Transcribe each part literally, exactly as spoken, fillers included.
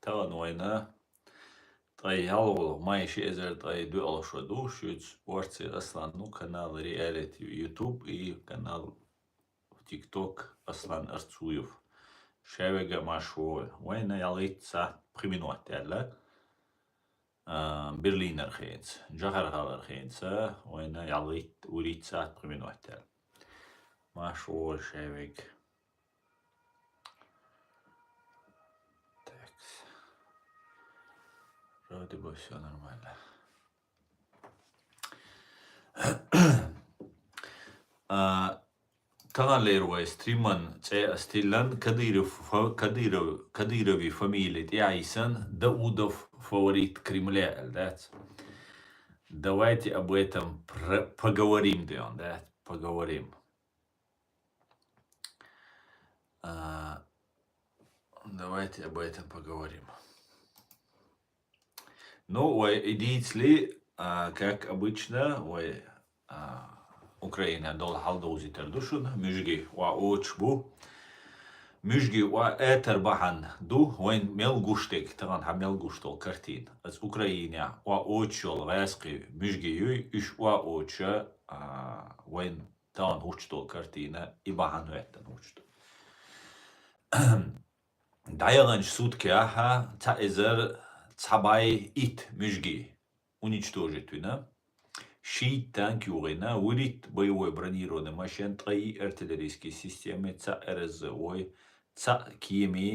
Тахан вайна ткъе ялхлагӀа май ши эзар ткъе доьалгӀа шо ду, шуьца Орци Аслан ю, канал Reality YouTube и канал в TikTok Аслан Арцуев. Шаверг а Машо. Вайна ялхайтта сахьат пхи минот яьлла. А, Берлинера хенца, Джахьархалара хенца, вайна ялхайтта, вурийтта сахьат пхи минот яьлла. Машо шаверг. Так. Вроде бы всё нормально. А, тахан лер вай стриман цӀе а стиллан, Кадыров фа-, Кадыров, Кадырови фамили тӀе а йисина, Даудов фаворит Кремля аьлла дац. Давайте об этом пр-, поговорим, да, поговорим. А, давайте об этом поговорим. Ну, вай, идите ли, а, как обычно, вай, а, Украина дола хьалдовзийтар ду шуна, муьжги ва оч бу. Муьжги ва этар бахьан ду, вайн мел гуш дег, тахан хьа мел гуш дола картина. Аз Украина ва оч йола гӀаьскхи муьжги юй, уьш ва оча, а, вайн тахан хӀуч дола картина, и бахьан хӀоьттан хӀуч ду. ДӀаяханча суткехьа цхьа эзар цхьа бӀай итт муьжги уничтожить вина, шийтта танк югӀина, вурийтта боевой бронированный машен, ткъе йиъ артиллерийский система, цхьа РСЗО, цхьа кеми,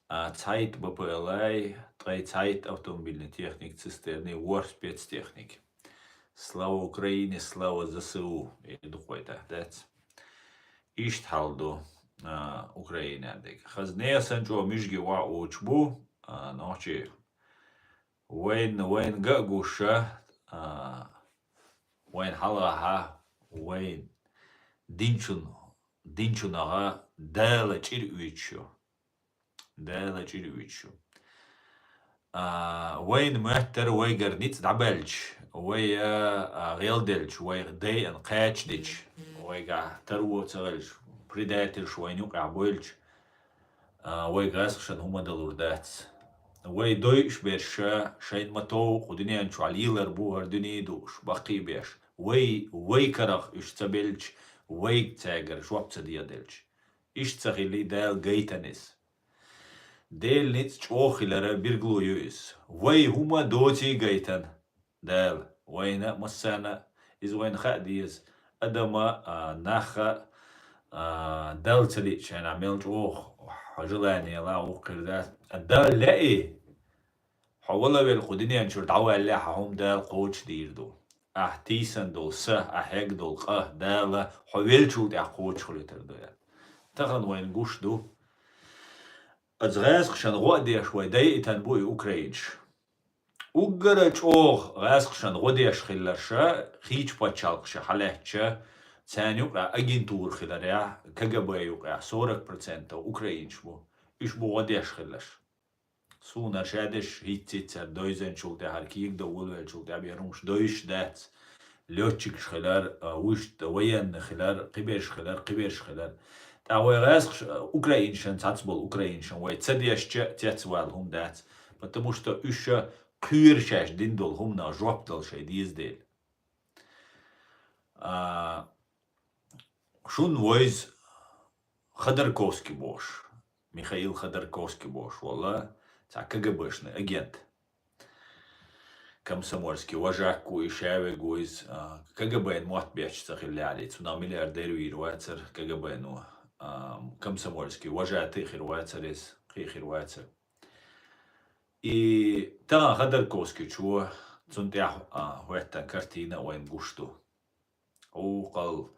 а, цхьайтта БПЛА, ткъе цхьайтта автомобильный техник, цистерны, ворхӀ спецтехник. Слава Украине, слава ЗСУ, э, дукхой тӀа дац. Иштта хьал ду, а, Украина дег. Хазне сан чӀо муьжги ва оч бу, а, нохчи. Вайн, вайн га гуша, а, вайн хьалгӀа, вайн динчун, динчунагӀа Дала чӀир уьйчу. Дала чӀир уьйчу. А, вайн моьттар вайгар ницкъ дӀабаьлча, вай, а, гӀелделча, вай дайан кхача дича, вайга таро ца гӀелча, предательш вайн юкъехь бойлча, а, вай гӀаскхашан хӀума далур дац. Вай дойуш берша, шайн ма тов, кху дуьнен чохь лелар бу хӀара дуьне а дууш, баккхий а беш. Вай, вай карах уьш ца белча, вайга цаьргара жоп ца деделча. Иштта ца хилли, Дала гайтан иза. Делан ницкъ чӀогӀа хилара биргало ю иза. Вай хӀума доций гайтан Дала. Вайна а массарна а иза вайна хаа деза. Адама, а, наха, а, Далла ца лиъча хьайна мел чӀогӀа хьо желание ла вукхуьр дац. А Далла лаьий, хьо вала велла кху дуьнен чуьра дӀаваьллехь, хьан хӀума Дала кхочушдийр ду. Ахь тийсан долу са, ахь хьега долу къа Дала хьо веллачул тӀаьхьа кхочушхуьлуьйтур ду аьлла. Тахана вайна гуш ду. Аса гӀаскхашан гӀо а деш вай дайийтан бу и украинаш. Уггара чӀогӀа гӀаскхашан гӀо деш хилларша, хийча пачхьалкхаша хьалаьттача, царна юкъахь агентура хиларехь, КГБ юкъахь сорок процентов украинаш бу. Уьш бу гӀо деш хилларш. Суна шадеш хӀиттийцар дойзанчул тӀаьхьара кийга дан волавеллачул тӀаьхьа бен хӀумаш дойуш дац. Лётчикаш хилар, а, вуьшта военный хилар, кхиберш хилар, кхиберш хилар. ТӀаккха вай гӀаскхаш, а, украиншан, цхьацца болу украиншан вай ца дешча, цецвала хӀума дац, потому что уьш кхоьру шаьш дина долу хӀуманах жоп дала шайн деза дела. А, Шун вайза Ходорковский бохуш, Михаил Ходорковский бохуш волла цхьа КГБшный агент. Комсомольский вожак ву и шаверг ву иза, а, КГБ-н мотт бетташ ца хиллехьара, цунах миллиардер вийр вацара КГБ-но, а, комсомольский вожатый хир вацара иза, кхин хир вацара. И тахана Ходорковскийчо цунна тӀехь, а, хӀоьттан картина а вайна гуш ду. Укхал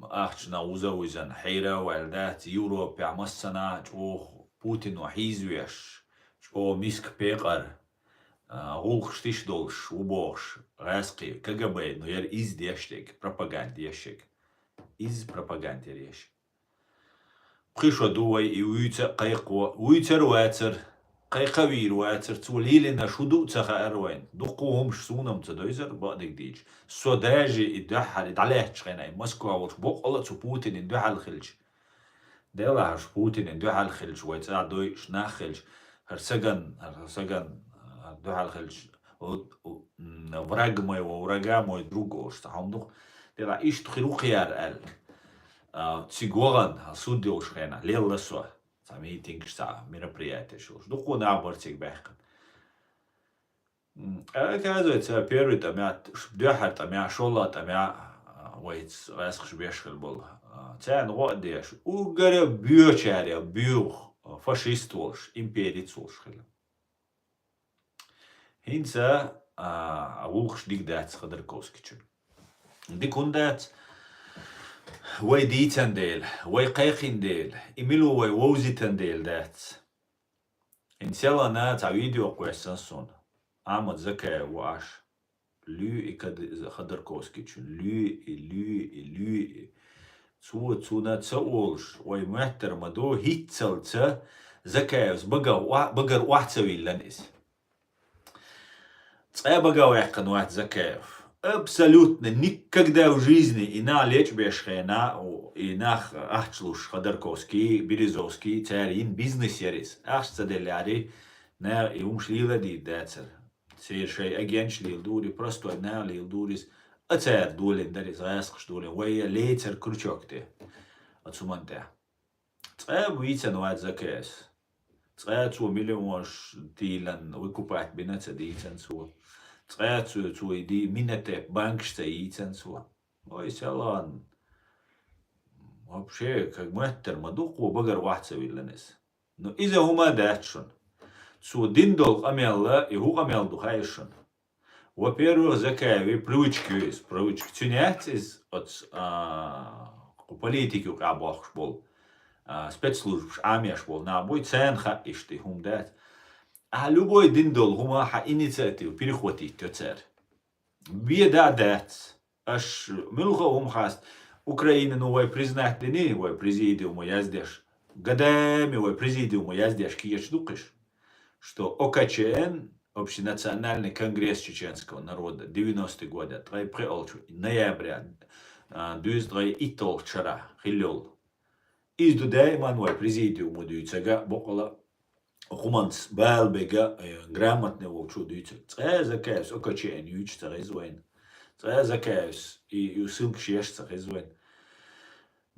ахчанах вуза-вузан хьийра а ваьлла дац, Европехь массанхьа чӀогӀа Путино хьийзавеш, чӀогӀа миска пекъар, а, гӀуллакхаш тиша долуш ву бохуш, гӀаьскхий, КГБ, ну, яра иза деш дерг, пропаганда еш ерг. Иза пропаганда яра еш. Пхи шо ду вай и вуьйца а кхайкхо, вуьйцар а вацар, кхайкха а вийр вацар, цо лелийнарш хӀун ду а ца хаьара вайна. Дуккха хӀумаш суна-м ца дойзара, бакъдерг дийцича. Со даже и дуьххьара, и дӀалаьттачу хенахь, и Москва волчу боккъала а цу Путинан дуьхьал хилча. Делахь уьш Путинан дуьхьал хилча, вай цӀахь дойуш нах хилча, ХӀара саган, хӀара саган, а, дуьхьал хилча, у-, у-, м, враг моего врага мой друг олуш цхьа хӀума ду-кх. Дела, иштта хир ву-кх яра аьлла. А, цига вахана, а, суд йолуш хенахь, лелла со. Цхьа митингаш, цхьа мероприятиеш йолуш. Дуккха нах бара цига баьхкина. М, оказывается, первый тӀамехь, ш-, дуьххьара тӀамехь, шолгӀа тӀамехь, а, вайца гӀаскхаш беш хилла болу. А, царна гӀо а деш, уггара боьхачарех боьха, а, фашист волуш, имперец волуш хилла. ХӀинца, а, гӀуллакхаш дика дац Ходорковскийчун. Дика хӀунда дац? Вай дийцан дела, вай кхайкхина дела, и мила ву вай вовзийтан дела дац. ХӀинца селхана цхьа видео кхоьссина суна. Ахьмад Закаев ву Ӏаш. Луьй и Кад-, Ходорковскийчун, луьй и, луьй и, луьй и. Цо цунна ца олуш, вай моьттар ма ду, хӀинццалц Закаевс багара охь-, багара охьа ца виллина иза. Цкъа а бага ваьккхина вац Закаев. Абсолютно никогда в жизни и нах лечкъабеш хенахь, и нах ахча луш, Ходорковский, Березовский, цара йина бизнес яра иза. Ахча ца деллехьара, наха и хӀумаш лела а дийр дацара. Церан шайн агенташ лела дура, простой наха лела дура иза. А цара долийна дара иза, гӀаскхаша долийна. Вай лецара крючок тӀе. Оцу хӀуманна тӀехь. Цкъа а вийцина вац Закаевс. Цкъа а цо миллионаш тӀе выкупать бина ца дийцина цо. Цкъа а цо, цо и ди-, Минотеп банкаш ца йийцина цо. Ой, селхана. Вообще, как моьттар ма ду, кхо багара охьа ца виллина иза. Ну, иза хӀума а дац шуна. Цо дина долу къамел, и хӀун къамел ду хаьий шуна? Во-первых, Закаевн привычка ю иза, привычка. Цуьнан яц иза оцу, а, кху политика юкъахь бохкуш болу, а, спецслужбаш Ӏамош болу нах буй, царна хаьа иштта и хӀума дац. А любой дина долу хӀума хьан инициатива перехватить йо цара. Бен а дац. Аш муьлха а хӀума хаста, Украина, ну, вай признать дини, вай президиумо яздеш, годами вай президиумо яздеш кечаш ду-кх уьш, что ОКЧН, Общенациональный конгресс чеченского народа, девяностый года, ткъе пхиъ олчу ноября, а, дуьйцу ткъе итталгӀачу шарахь хилла йолу. Иза ду даиман вай президиумо дуьйцург а, бакъала а, хӀуманца бала берг а, э, грамотный волчо дуьйцург. Цкъа а Закаевс ОКЧН юьйцуш ца хеза вайна. Цкъа а Закаевс и, и ссылкаш еш ца хеза вайна.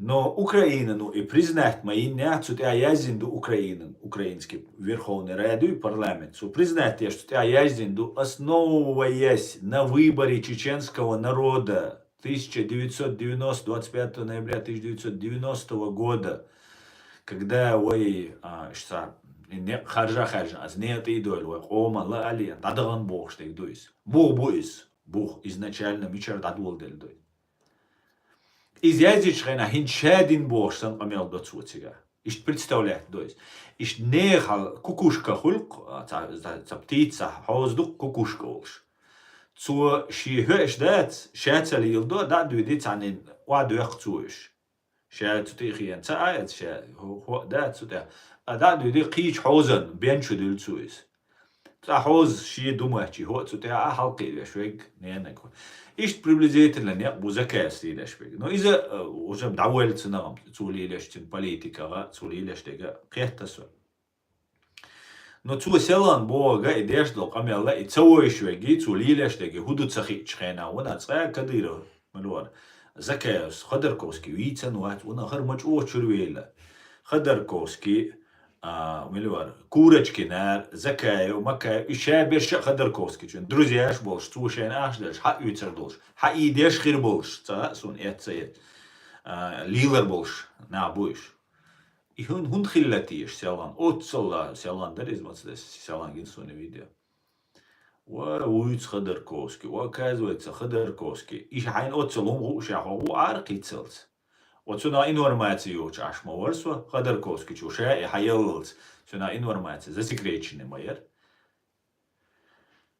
Но Украина, ну, и признать ма йиннехь, цу тӀехь яздина ду Украина, украинский Верховный Рада, парламент. Цо признать еш, цу тӀехь яздина ду, основываясь на выборе чеченского народа тысяча девятьсот девяносто, двадцать пятого ноября тысяча девятьсот девяностого года, когда вай, а, ша, и некъ харжа-харжа, аса некъа тӀе а дойла, вай къоман ла а ле, дӀадахана бохуш дерг ду иза. Бух бу иза. Бух изначально мичара дӀадоладелла ду иза. Иза яздечу хенахь хӀинца ша дина бохуш санна къамел до цо цигахь. Иштта представлять до иза. Иштта нехан кукушка хуьлу-кх, а, ца, ца, ца птица, ца хьоза ду-кх кукушка волуш. Цо шен хӀоьаш дац, ша ца леладо, дӀа а дуьйди цхьаннен, охьадоьккху цо уьш. Ша цу тӀе а хиъна ца Ӏа, ша хӀо-, хӀоъ дац цу тӀехь. А дӀа а дуьйди кхечу хьозан бен чу дуьллу цо иза. Цкъа хьоза шен ду моьттий, хӀоъ цу тӀехь а хьалкхиъ веш верг ненаг. Иштта приблизительно некъ бу Закаевс лелаш верг. Но иза, а, уже дӀавоьлла цу нахам, цо лелаш цуьнан политикага, цо лелаш дерга кхетта со. Но цо селхана бохург а, и деш долу къамел а, и ца вевзаш верг, цо лелаш дерг хӀун ду ца хиъчу хенахь, вуна цкъа а Кадыров, мила вара, Закаевс, Ходорковский вийцина вац, вуна хӀара ма чӀогӀа чуьра вейла. Ходорковский, а, мила вара, Курочкин, Закаев, Макаев, и ша берш а Ходорковскийчун друзьяш болуш, цо шайна ахча деллаш, хьаоьцур долуш, хьаийдеш хир болуш, ца хаьа суна, эцна ца эцна, а, лелар болуш нах бу уьш. И хӀун-, хӀунда хилла теша селхана? Оццул селхана дара иза, маца дерг, селхана гина суна видео. Ва, вуьйцу Ходорковский, ва, оказывается, Ходорковский. И хьайна оццул хӀума хууш хьо гӀу Ӏара кхийцалц. Ва, цунах информаци йоцуш Ӏаш ма вара со, Ходорковскийчо ша и хьаяллалц. Цунах информаци засекреченный ма яра.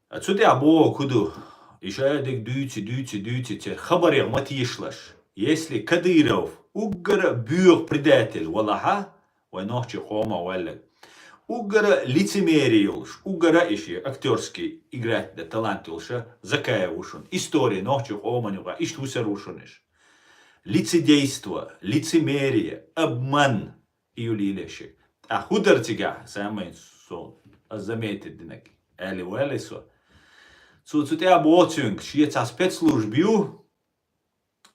А цу тӀехь боху хӀун ду? И ша дерг дуьйци, дуьйци, дуьйци, церан хабарех ма тешалаш. Если Кадыров уггара боьха предатель валахьа, вай нохчийн къомах ваьлларг, уггара лицемерие йолуш, уггара и шен актёрский играть дан талант йолуша Закаев ву шуна. История нохчийн къоман юкъа иштта вусар ву шуна иша. Лицедейство, лицемерие, обман. И ю лелаш. Ткъа хӀун дара цигахь, самый со аз заметить динаг, аьле ваьлли со. Цо цу тӀехь боху цуьнга, шен цхьа спецслужба ю,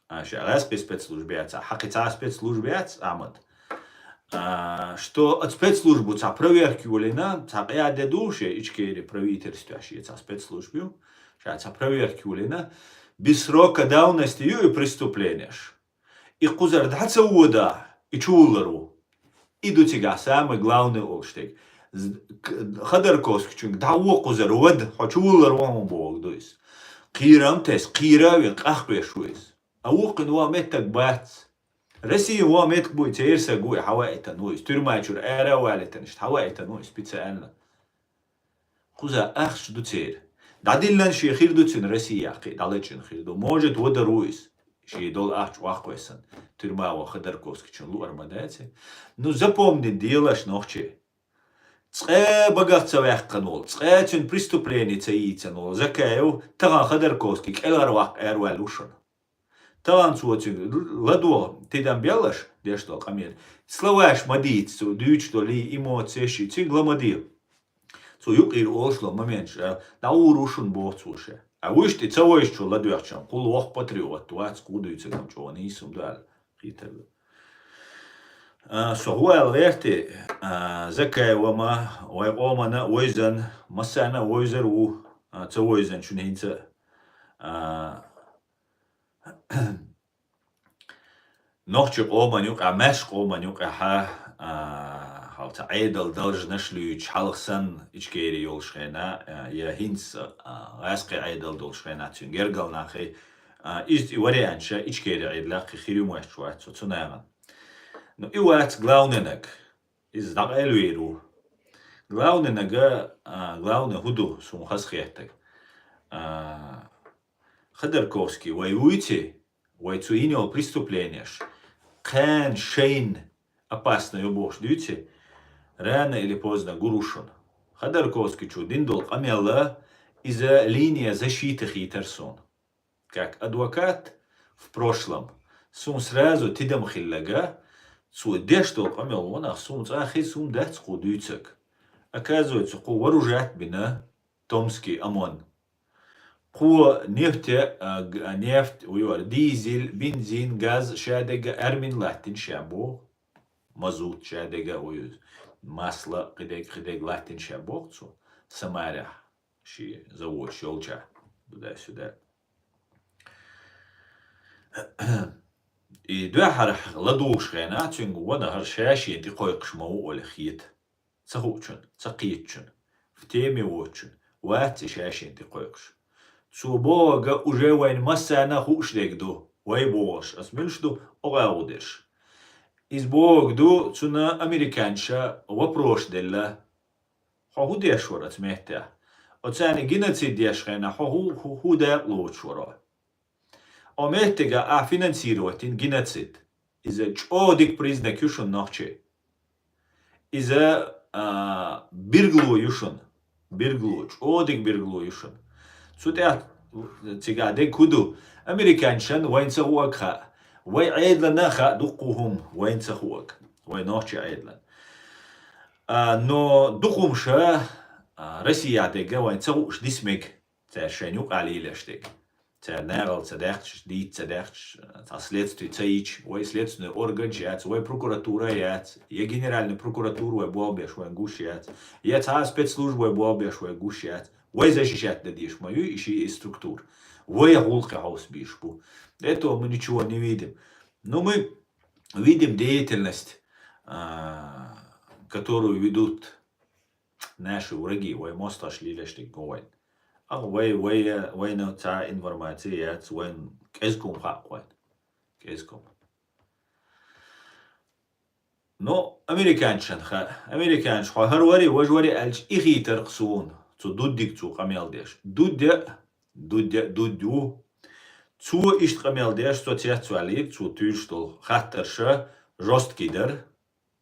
а, ша гӀаьскхи спецслужба яц, а хьакхи цхьа спецслужба яц, Ахьмад. А, что оцу спецслужбу цхьа проверка йолийна, цхьа къа де ду, шен Ичкери правительстве шен цхьа спецслужба ю, ша цхьа проверка йолийна, без срока давности ю и преступлениеш. И кхузара дӀа ца вода, и чувуллар ву. И ду цигахь самый главный олуш дерг. З-, к-, Ходорковскийчуьнга дӀа вон кхузара вада, хьо чувуллар ву хьуна бохург ду иза. Кхийрам тес, кхийра а вен, къахвеш ву иза. А вукхуьнан вон меттаг бац. Россия вон меттаг буй, церан саг ву и хьаваийтина ву иза. Тюрьма чуьра ара а валийтина, иштта хьаваийтина ву иза специально. Кхуза ахча ду церан. ДӀадиллина шен хир ду цуьнан Россия кхин дӀалечкъина хир ду. Может, вадар ву иза. Шен долу ахча охьакхоьссина. Тюрьма ван Ходорковскийчун луъар ма дац и. Ну, запомнить делаш нохчий. Цкъа багах ца ваьккхина волу, цкъа цуьнан преступление ца йийцина волу Закаев тахана Ходорковский кӀелхьарваккха араваьлла ву шуна. Тахана цо цуьнга ладогӀа тидам беллаш, деш долу къамел. Словаш ма дийца цо, дуьйцуш долу и эмоцеш, и цуьнга ла ма де. Цо юкъара олуш долу моменташ, а, дӀагӀур ву шуна боху цо ша. А вуьш тӀе ца вайшчо ладоьгӀча, кхул воккха патриот вац, кху дуьйцург-м чӀогӀа нийса хӀума ду аьлла хийтар ду. А, со хӀун аьлла гӀерти, а, Закаева ма, вайн къомана а вевзина, массарна а вевзар ву, а, ца вевзинчун хӀинца а, а, нохчийн къоман юкъахь, маьрша къоман юкъахь, а, хьалха Ӏедал должнаш луьйчу хьалха санна Ичкери йолуш хенахь, а, я хӀинца, а, гӀаьскхи Ӏедал долуш хенахь, цуьнан гергара нахе, а, иза и вариант ша Ичкери Ӏедалехь кхин хир ю моьттуш вац со цу нахана. Ну, и вац главный наг. Иза дӀакъайлавийр ву. Главный нага, а, главный хӀун ду, суна хазахеттарг? А, Ходорковский вай вуьйций, вай цу йина йолу преступлениеш, кхана шайна опасно ю бохуш дуьйций, рано или поздно гур ву шуна. Ходорковскийчо дина долу къамел, иза линия защиты хийтара суна. Как адвокат в прошлом, суна сразу тидам хилларг, цо деш долу къамел ванах, суна цкъа а хеза хӀума дац кху дуьйцург. Оказывается, кху вооружать бина Томский ОМОН. Кхо нефть, а, г-, а, нефть, вуьйр, дизель, бензин, газ, ша дерг а армин латтина ша боху. Мазут ша дерг а вуьйр. Масло, кхидерг, кхидерг латтина ша боху цо. Самарехь, шен заводаш йолчохь. Туда-сюда. И дуьххьара ладугӀуш хенахь, цуьнга ванахара ша шена тӀекхойкхуш ма ву олий хета. Ца хуучун, ца кхетачун, в теме воцучун, вац и ша шена тӀекхойкхуш. Цо бохург уже вайна массарна а хууш дерг ду, вай бохурш, ас муьлш ду, оха а гӀо дерш. Иза бохург ду, цунна американца вопрос делла. Хьо хӀун деш вара оцу меттехь? Оцарна геноцид деш хенахь, хьо хӀу-, хӀу-, хӀун дакъа лоцуш вара? О меттига а финансировать йина геноцид. Иза чӀогӀа дика признак ю шуна нохчий. Иза, а, биргло ю шуна. Биргло, чӀогӀа дика биргло ю шуна. Цу тӀехь цигахь дерг хӀун ду? Американцашна вайна ца хуург хаьа. Вай Ӏедална а хаьа дуккха хӀума, вайна ца хуург. Вай нохчийн Ӏедална. А, но дукха хӀума ша, а, Россия дерг а вайна ца хууш диса мега. Цара шайна юкъахь лелаш дерг. Цара нахала ца даьккхаш, дийца ца даьккхаш, цхьа следствие ца йича, вай следственный орган яц, вай прокуратура яц, я генеральный прокуратура вай болх беш вайна гуш яц, я цхьа спецслужба вай болх беш вайна гуш яц. Вай защищать дан дезаш ма ю и ши и структура. Вай гӀуллакхе хьовса безаш бу. Для этого мы ничего не видим. Но мы видим деятельность, а, которую ведут наши враги, вай мостагӀаша лелаш дерг го вайна. А вай, вай, вайна цхьа информаци яц, вайна кӀезиг хӀума хаьа вайна. КӀезиг хӀума. Ну, американцашна хаьа. Американцаша хьо хӀара вари, важа вари аьлча, и хийтар-кх суна, цу Дуддига цо къамел деш. Дудда, Дудда, Дудда ву. Цо иштта къамел деш, со цецваьллера, цо туьйсуш долу хаттарш жёсткий дара.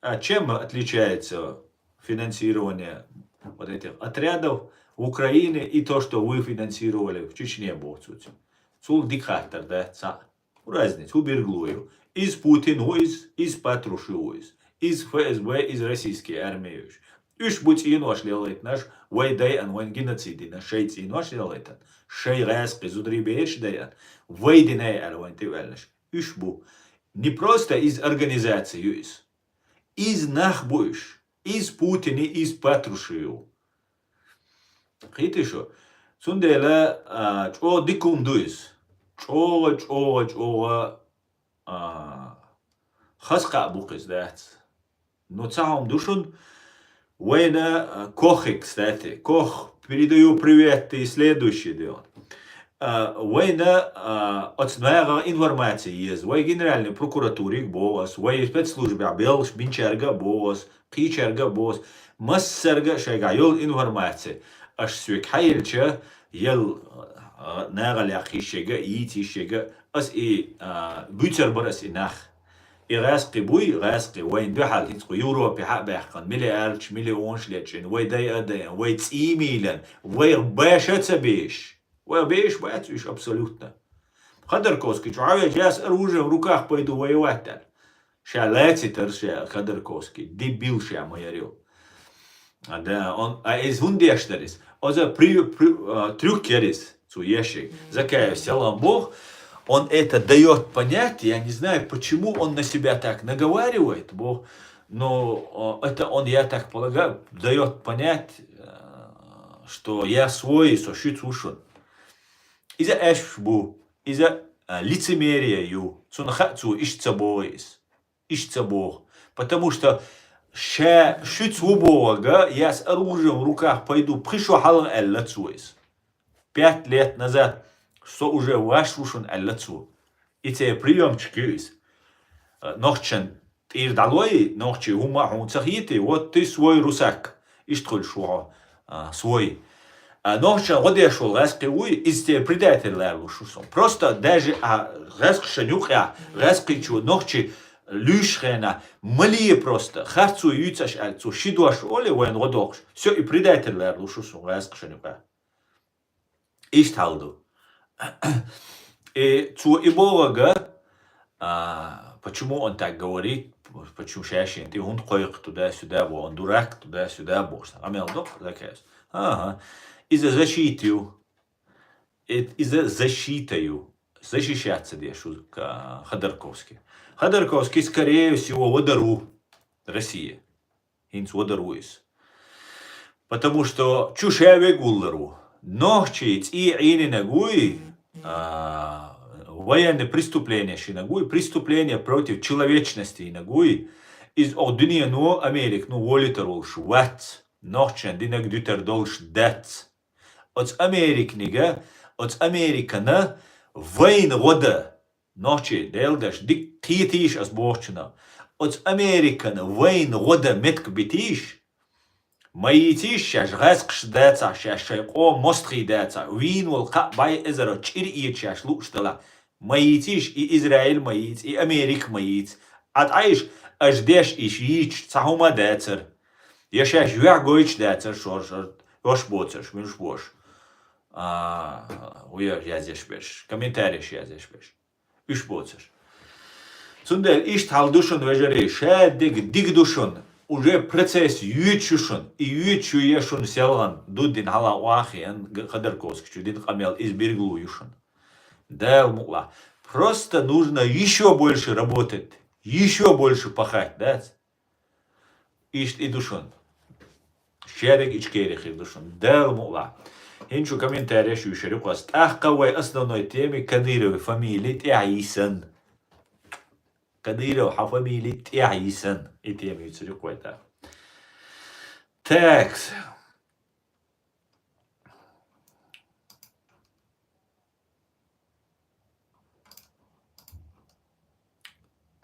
А чем отличается финансирование вот этих отрядов в Украине и то, что вы финансировали в Чечне, боху цо цуьнга? Цул дика хаттар дац цхьа а. ХӀун разница, хӀун биргло ю? Иза Путин ву иза, иза Патрушев ву иза, иза ФСБ, иза российский армия ю иза. Уьш бу цӀенош лелайтанаш, вай дайан вайн геноцид дина, шай цӀенош лелайтан, шай гӀаьскхи зударий бераш дайан, вай динай аьлла вайн тӀе ваьллаш. Уьш бу. Не просто из организации ю из. Из нах бу уьш. Из Путини, из Патрушеви. Кхетий шу? Цундела, а, чӀогӀа дика хӀума ду из. ЧӀогӀа, чӀогӀа, чӀогӀа, а, хаза кхаъ бу-кх из, дац. Ну, цхьа хӀума ду шун, вайна, а, Кохе, кстати. Кох, передаю привет, ты следующий, да. А, вайна, а, оцу нагӀа информация еза. Вай генеральный прокуратурига боху ас, вай спецслужбехь беллаш бинчаьрга а боху ас, кхечаьрга а боху ас, массаьрга а шайгахь йолу информация. Аш соьга хьаелча, ел, а, нагӀалех йиш яга, йийца йиш яга, ас и, а, буьйцур бара ас и нах. И гӀаьскхи буй, гӀаьскхи вайн дуьхьал хӀинца кху Европе хьа а баьккхина, миллиардаш, миллионаш лечкъина, вай дай а дайна, вай цӀий мийлина, вай баша а ца беш. Вай беш бац уьш абсолютно. Ходорковский чу хьавеъча, я с оружием в руках пойду воевать аьлла. Ша лацитар ша Ходорковский, дебил ша ма яр ю. А, да, он, а из хӀунда деш дара иза? Оза при-, при-, а, трюк яр иза, цо ешшиг. Закаев селам боху, он это даёт понять, я не знаю, почему он на себя так наговаривает, боху. Но, а, это он, я так полагаю, даёт понять, а, что я свой, со шуьца ву шуна. Иза аьшпаш бу, иза, а, лицемерие ю. Цунна хаьа цо иштта ца боху иза. Иштта ца боху. Потому что ша шуьца ву бохург, я с оружием в руках пойду, пхи шо хьалха аьлла цо иза. Пять лет назад со уже ваш ву шуна аьлла цо. И церан приёмчик ю иза. Э, нохчашна тӀера дӀалой, нохчий хӀумма а хьуна ца хетий, вот ты свой русак. Иштта хуьлуш ву хьо, а, свой. А нохчашна гӀо деш волу гӀаьскхи вуй, иза церан предатель ларлуш ву суна. Просто даже а гӀаьскхашна юкъахь, гӀаьскхичо нохчий луьйш хенахь, мале просто, харцо юьйцу аша аьлла, цо ши дош олий вайна гӀо доккхуш, всё, и предатель ларлуш ву суна гӀаьскхашна юкъахь. Иштта хьал ду. И цо и бохург, а, почему он так говорит, почему ша шена тӀе хӀунда кхойкху туда-сюда боху, он дурак туда-сюда боху, сан къамел доккху, закаьрца. Ага. Иза защита ю. Э, иза защита ю. Защищаться деш ву, а, Ходорковский. Ходорковский, скорее всего, вадар ву Россия. ХӀинца вадар ву иза. Потому что чу ша вега вуллар ву. Нохчий цӀий Ӏийнинарг вуй, а, военный преступление шинарг вуй, преступление против человечности йинарг вуй, иза оха дуьнено, Американо волуьйтур волуш вац, нохчашна динарг дуьтур долуш дац. Оцу Американига, оцу Американа вайна гӀо дан, нохчий, Делан даш, дика кхетийша ас бохучунах. Оцу Американа вайна гӀо дан меттиг битийша, ма йийцийша шаьш гӀаьскхаш дацахь, шаьш шайн къоман мостагӀий дацахь, вийна волу кхаа бӀе эзар чӀир эца шаьш лууш делахь, ма йийцийша и Израиль ма йийца, и Америка ма йийца. Ӏа тӀаьхьа аша деш иша йийцуш цхьа хӀума а дацара. Я шаьш юьхь гойтуш дацара шоршар, йош боцурш, муьлш бош. А, вуьш язъеш берш, комментареш язъеш берш. Уьш боцурш. Цундела иштта хьал ду шуна, вежарий, ша дерг дика ду шуна. Уже процесс йоьдуш ю шуна. И йоьдуш ю я шуна селхана ду дина хьала охьахиъна Г-, Ходорковский чу дина къамел, иза билгало ю шуна. Дала мукъалахь. Просто нужно ещё больше работать, ещё больше пахать, дац? Иштта и ду шуна. Шадерг ичкери хир ду шуна. Дала мукъалахь. ХӀинца шу комментареш юьйшур ю-кх ас. ТӀаккха вай основной теми Кадыровн фамили тӀаьхьа йийсина. Кадыров, хьан фамили тӀаьхьа йийсина. И тема юьйцур ю-кх вай тӀаккха. Такс.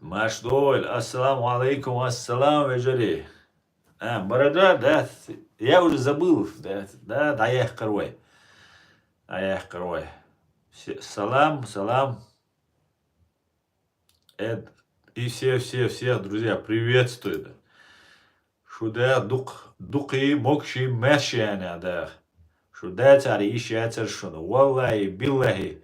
Маш дойла. Ассаламу алейкум, ассалам, вежарий. А, борода, да? Я уже забыл, да, да, дӀаяьккхира вай. ДӀаяьккхира вай. С-, салам, салам. Эд, и все, все, всех, друзья, приветствую. Шу да дукх-, дукхий, могуший, маьрша яьнна да. Шу дацара йиш яцара шуна. Валлахи, биллахи.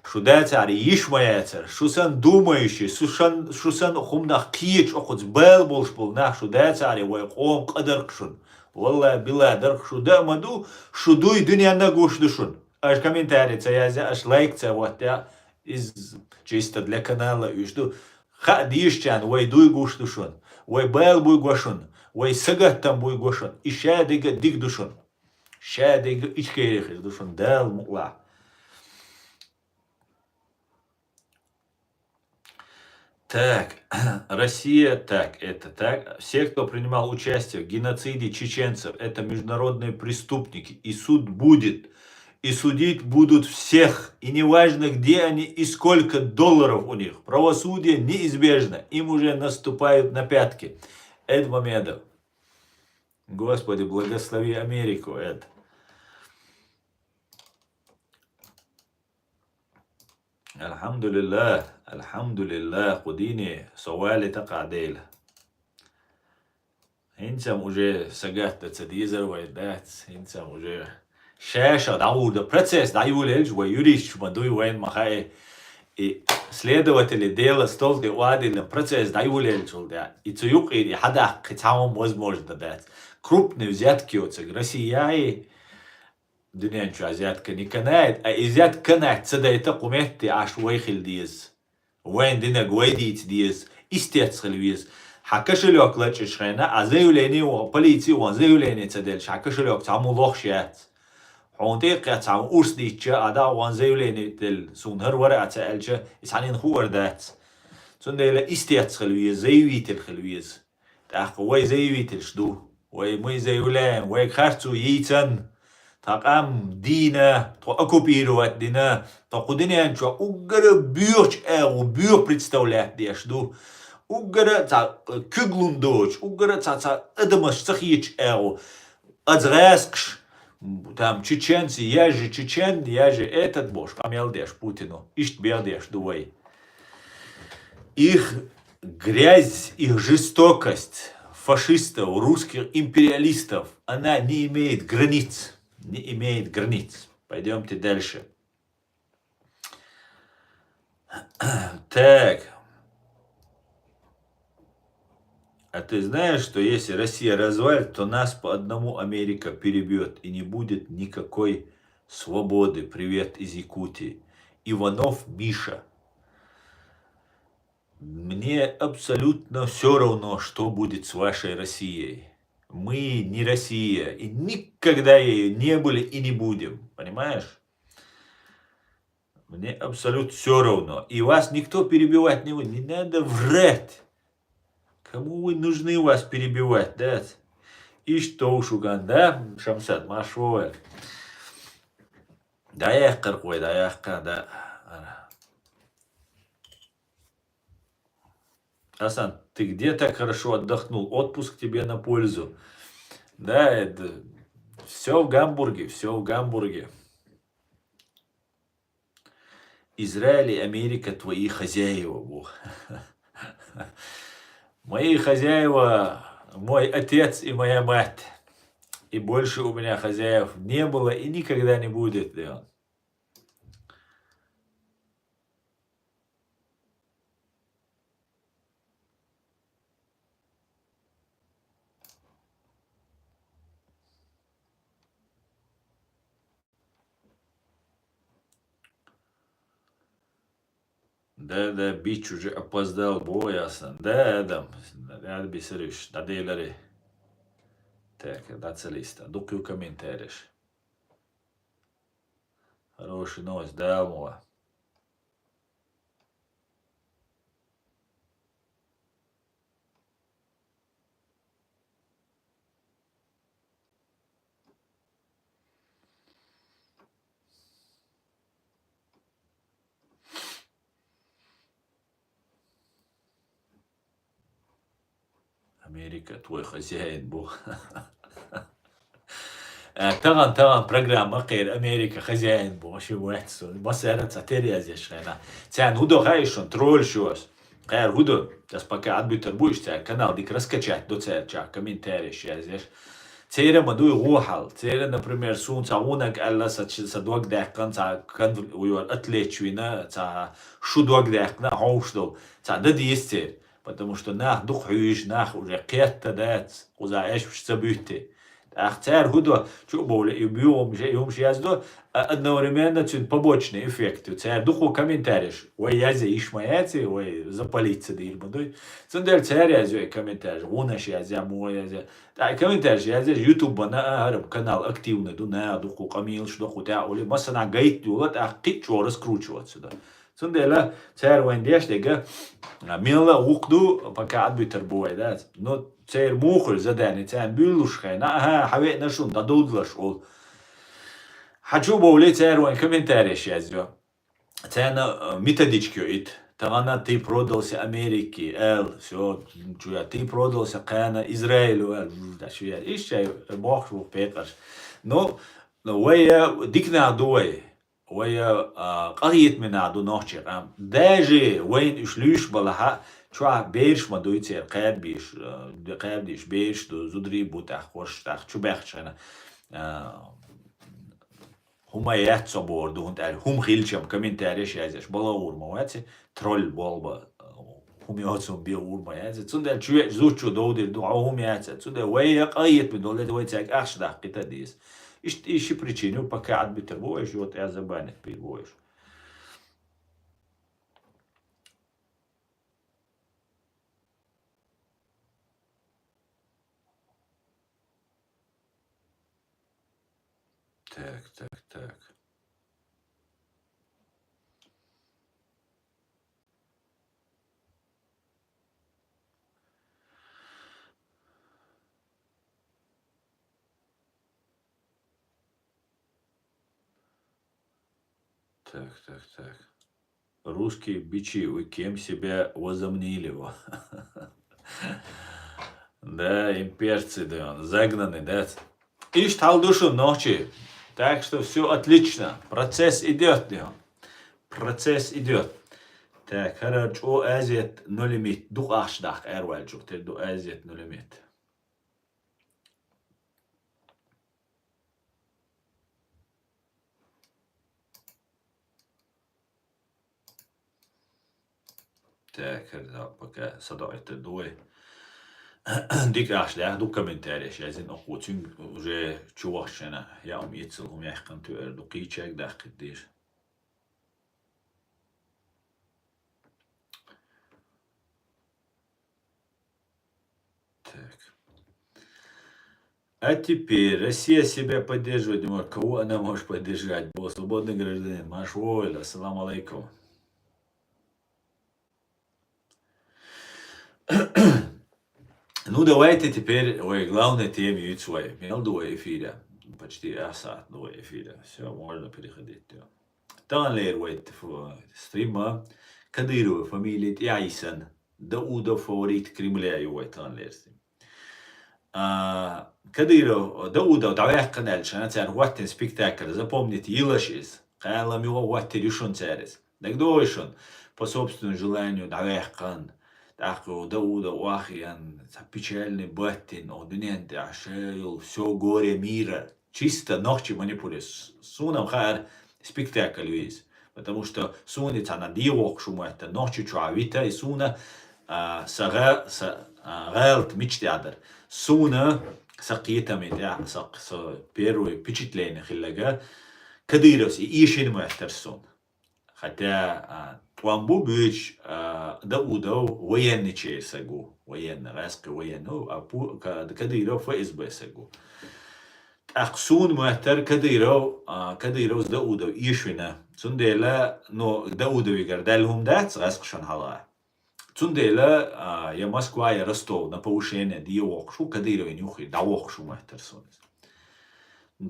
Шу дацаре йиш ма яцара, шу санна думающий, шу сан-, шу санна хӀуманах кхеташ, оцу бала болуш болу нах шу дацаре, вай къоман къа дара-кх шуна. Валлахь, биллахь, дара-кх шу, даа ма ду, шу дуй дуьненна гуш ду шуна. Аша комментарий ца язъян, аша лайк ца хӀоттаян, иза чисто для канала уьш ду. Хаа дезачарна вай дуй гуш ду шуна, вай бала буй го шуна, вай сагаттам буй го шуна, и шадерг а дика ду шуна. Шадерг а ичкери хир ду шуна, Дала мукъалахь. Так, Россия, так, это так. Все, кто принимал участие в геноциде чеченцев, это международные преступники. И суд будет. И судить будут всех. И неважно, где они и сколько долларов у них. Правосудие неизбежно. Им уже наступают на пятки. Эд Мамедов. Господи, благослови Америку, Эд. Алхьамдулиллах, алхьамдулиллах, кху дийне со вале такъа Дела. ХӀинца-м уже сагатта ца дезар вай дац, хӀинца-м уже ша-ша дӀагӀур ду. Процесс дӀайолаелча, вай юристаш ма дуй, вайна ма хаьа. И следователи дела стол тӀе охьадиллина, процесс дӀайолаелчул тӀаьхьа. И цу юкъера и хьадаккха цхьа хӀума возможно дац. Крупный взятки оцу Россияхь, дуьнен чохь взятка не канает, а и взятка канать ца дайта кху метте Ӏаш вай хила деза. Вайн динарг вай дийца деза, истец хила веза. Хьан кошелёк лачкъачу хенахь, а заявление вон, полици вон заявление ца делча, хьан кошелёк цхьаммо лохуш яц. Хьуна тӀе а кхетта, цхьаммо урс дийцча, а дӀа а вон заявление делла, суна хӀара вара а ца аьлча, и цхьаннена хуур дац. Цундела истец хила веза, заявитель хила веза. ТӀаккха вай заявителаш ду. Вай, мы заявляем, вайга харцо йийцан, тхан къам дийна, тхо оккупировать дина, тхо кху дуьнен чохь уггара боьхачу агӀо, боьха представлять деш ду. Уггара цхьа куьг лун доцуш, уггара цхьа, цхьа адамаш ца хеташ агӀо. Аса гӀаскхаш, там, чеченцы, я же чечен, я же этот, бохуш, къамел деш Путину. Иштта бех деш ду вай. Их грязь, их жестокость фашистов, русских империалистов, она не имеет границ. Не имеет границ. Пойдёмте дальше. Так. А ты знаешь, что если Россия развалится, то нас по одному Америка перебьёт, и не будет никакой свободы? Привет из Якутии. Иванов Миша. Мне абсолютно всё равно, что будет с вашей Россией. Мы не Россия, и никогда ею не были и не будем, понимаешь? Мне абсолютно всё равно. И вас никто перебивать не будет. Не надо врать. Кому вы нужны, вас перебивать, да? Иштта ву шуган, да, Шамсат, марш вовай. ДӀаяьккхира-кх вай, дӀаяьккхина, да. Асан, ты где так хорошо отдохнул? Отпуск тебе на пользу. Да, это всё в Гамбурге, всё в Гамбурге. Израиль и Америка твои хозяева, бу. Мои хозяева, мой отец и моя мать. И больше у меня хозяев не было и никогда не будет, да. Да, да, Бич уже опоздал, бо ясно. Да, Адам, рад бисариш, да делари. Так, да, целиста. Дукью комментариш. Хороший новость, да, Алмова. Америка твой хозяин бу. Э, тахана, тахана программа кхера Америка хозяин бу, ши вац сон. Масара ца терезеш хена. Цан худо хайшун, тролль шос. Кхер худо, ас пока отбитер бу, ишта канал дик раскачать до церча, комментарий ши язеш. Церан ма дуй гӀо хьал. Церан, например, суна цхьа гӀунаг аьлла, са, са дог даьккхина, цхьа конф-, вуйор отличь вина, цхьа шу дог даьккхина, хьовш долу. Цхьа дан деза церан. Потому что нах дукха хьуьйжу, нах уже кхетта дац, кхуза эшпаш ца буьтти. ТӀаккха цара хӀу до, чу а бовле, и буьгӀумаш, и хӀумаш яздо, а одновременно цуьнан побочный эффект ю. Цара дукха комментареш, вай язъя йиш ма яций, вай запалить ца дийр ма дуй. Цундела цара язъю и комментареш, гӀунаш язъя, муха язъя. ТӀаккха комментареш язъеш, ютубана а хӀара канал активный ду, наха дукха къамелаш дукха тӀе а улий, массанхьа гайта йола, тӀаккха кхин а чӀогӀа раскручиваться до. Цундела цара вайн деш дерг, а, мелла а гӀуллакх ду, пока Ӏадбуьтур бу вай, дац. Ну, церан муха хуьлу задание, царна буьллуш хенахь, аха, хьан веана шуна дӀадовдалаш олу. Хьан чу а бовлий, цара вайн комментареш язъю. Царна, а, методичка ю ит. Тахана ты продался Америке, аьлла, всё, чу я, ты продался кхана Израилю, аьлла, да, чу я. Иштта бохуш бу пекъарш. Ну, ну, вай, а, дика нах ду вай. Вай, а, къахетаме нах ду нохчийн къам. Даже вайна уьш луьйш балахь а, чохь бераш ма дуй церан, кхаба беш, а, кхаба деш бераш ду, зударий бу тӀаккха, хӀорш тӀаккха чу баьхча хьайна, а, хӀума яц со бохур ду, хӀунда аьлча хӀума хилчам комментареш язъеш, бала гӀур ма вац, тролль болба, хӀума йоцун бен гӀур ма яц. Цундела чу веача зудчо довдийр ду, хьо хӀума яц. Цундела вай я къахетаме долу, вай цаьрга ахча даккхийта деза. Иштта и ши причина ю, пока Ӏадбуьтур бу вай, вот я забанить бийр бу вай. Так, так, так. Так, так, так. Русские бичи, вы кем себя возомнили, во? Да, имперцы, да, загнаны, да. Иштта хьал ду шуна, нохчий. Так что всё отлично. Процесс идёт, да. Процесс идёт. Так, хӀара чӀо азет но лимит. Дукха ахча даккха аьрваьллачух тера ду азет но лимит. Так, хӀара пока садоӀийтар ду вай. Дика ахча даккха ду комментареш язйина, оха цуьнга уже чу вахчана, я ум эццал хӀума яьккхина туьар ду, кхечаьрга даккхийта деза. Так. А теперь Россия себя поддерживать не может. Кого она может поддержать? Бо свободный гражданин. Машвойл, ассаламу алейкум. Ну, давайте теперь, ой, главная тема юьц вай. Мел ду вай эфире. Почти а саат ду вай эфире. Всё, можно переходить, да. Таханлера вай т-, ф-, стрима Кадырова фамилия тӀе а йисина, Даудов фаворит Кремля ю вай таханлера стрим. А, Кадыров, Даудов дӀаваьккхина аьлча, цара хӀоттийна спектакль, запомните, йилаш иза. Кхана ла муьлха хӀоттийра ю шуна цара иза. ДагадогӀий шуна, по собственному желанию дӀаваьккхина. ТӀаккха Даудов охьаеана, цхьа печальный баттина, о, дуьнен тӀехь ша йолу всё горе мира. Чисто нохчий манипуляция. Суна-м хаьара спектакль ю иза. Потому что суна и цхьана дегӀоккхуш хӀума хӀоьттина, нохчий чохь вита и суна, а, са гӀа-, са, а, гӀалат мича тӀехь дара. Суна, са кхетаме тӀехь, са, са первое впечатление хилларг, Кадыровс и эшийна ма хӀоьттира суна. Хотя, а, тӀом бу буьйцуш, а, Даудов военный чер саг ву, военный, гӀаьскхи военный ву, а Пу-, Ка-, Кадыров ФСБ саг ву. ТӀаккха суна ма хӀоьттира Кадыров, а, Кадыровс Даудов эшийна. Цундела, ну, Даудовигара даьлла хӀума дац гӀаьскхашна хьалха. Цундела, а, я Москва, я Ростов на повышение дӀавоккхуш ву, Кадыровна юххе дӀавоккхуш ву ма хӀоьттира суна иза.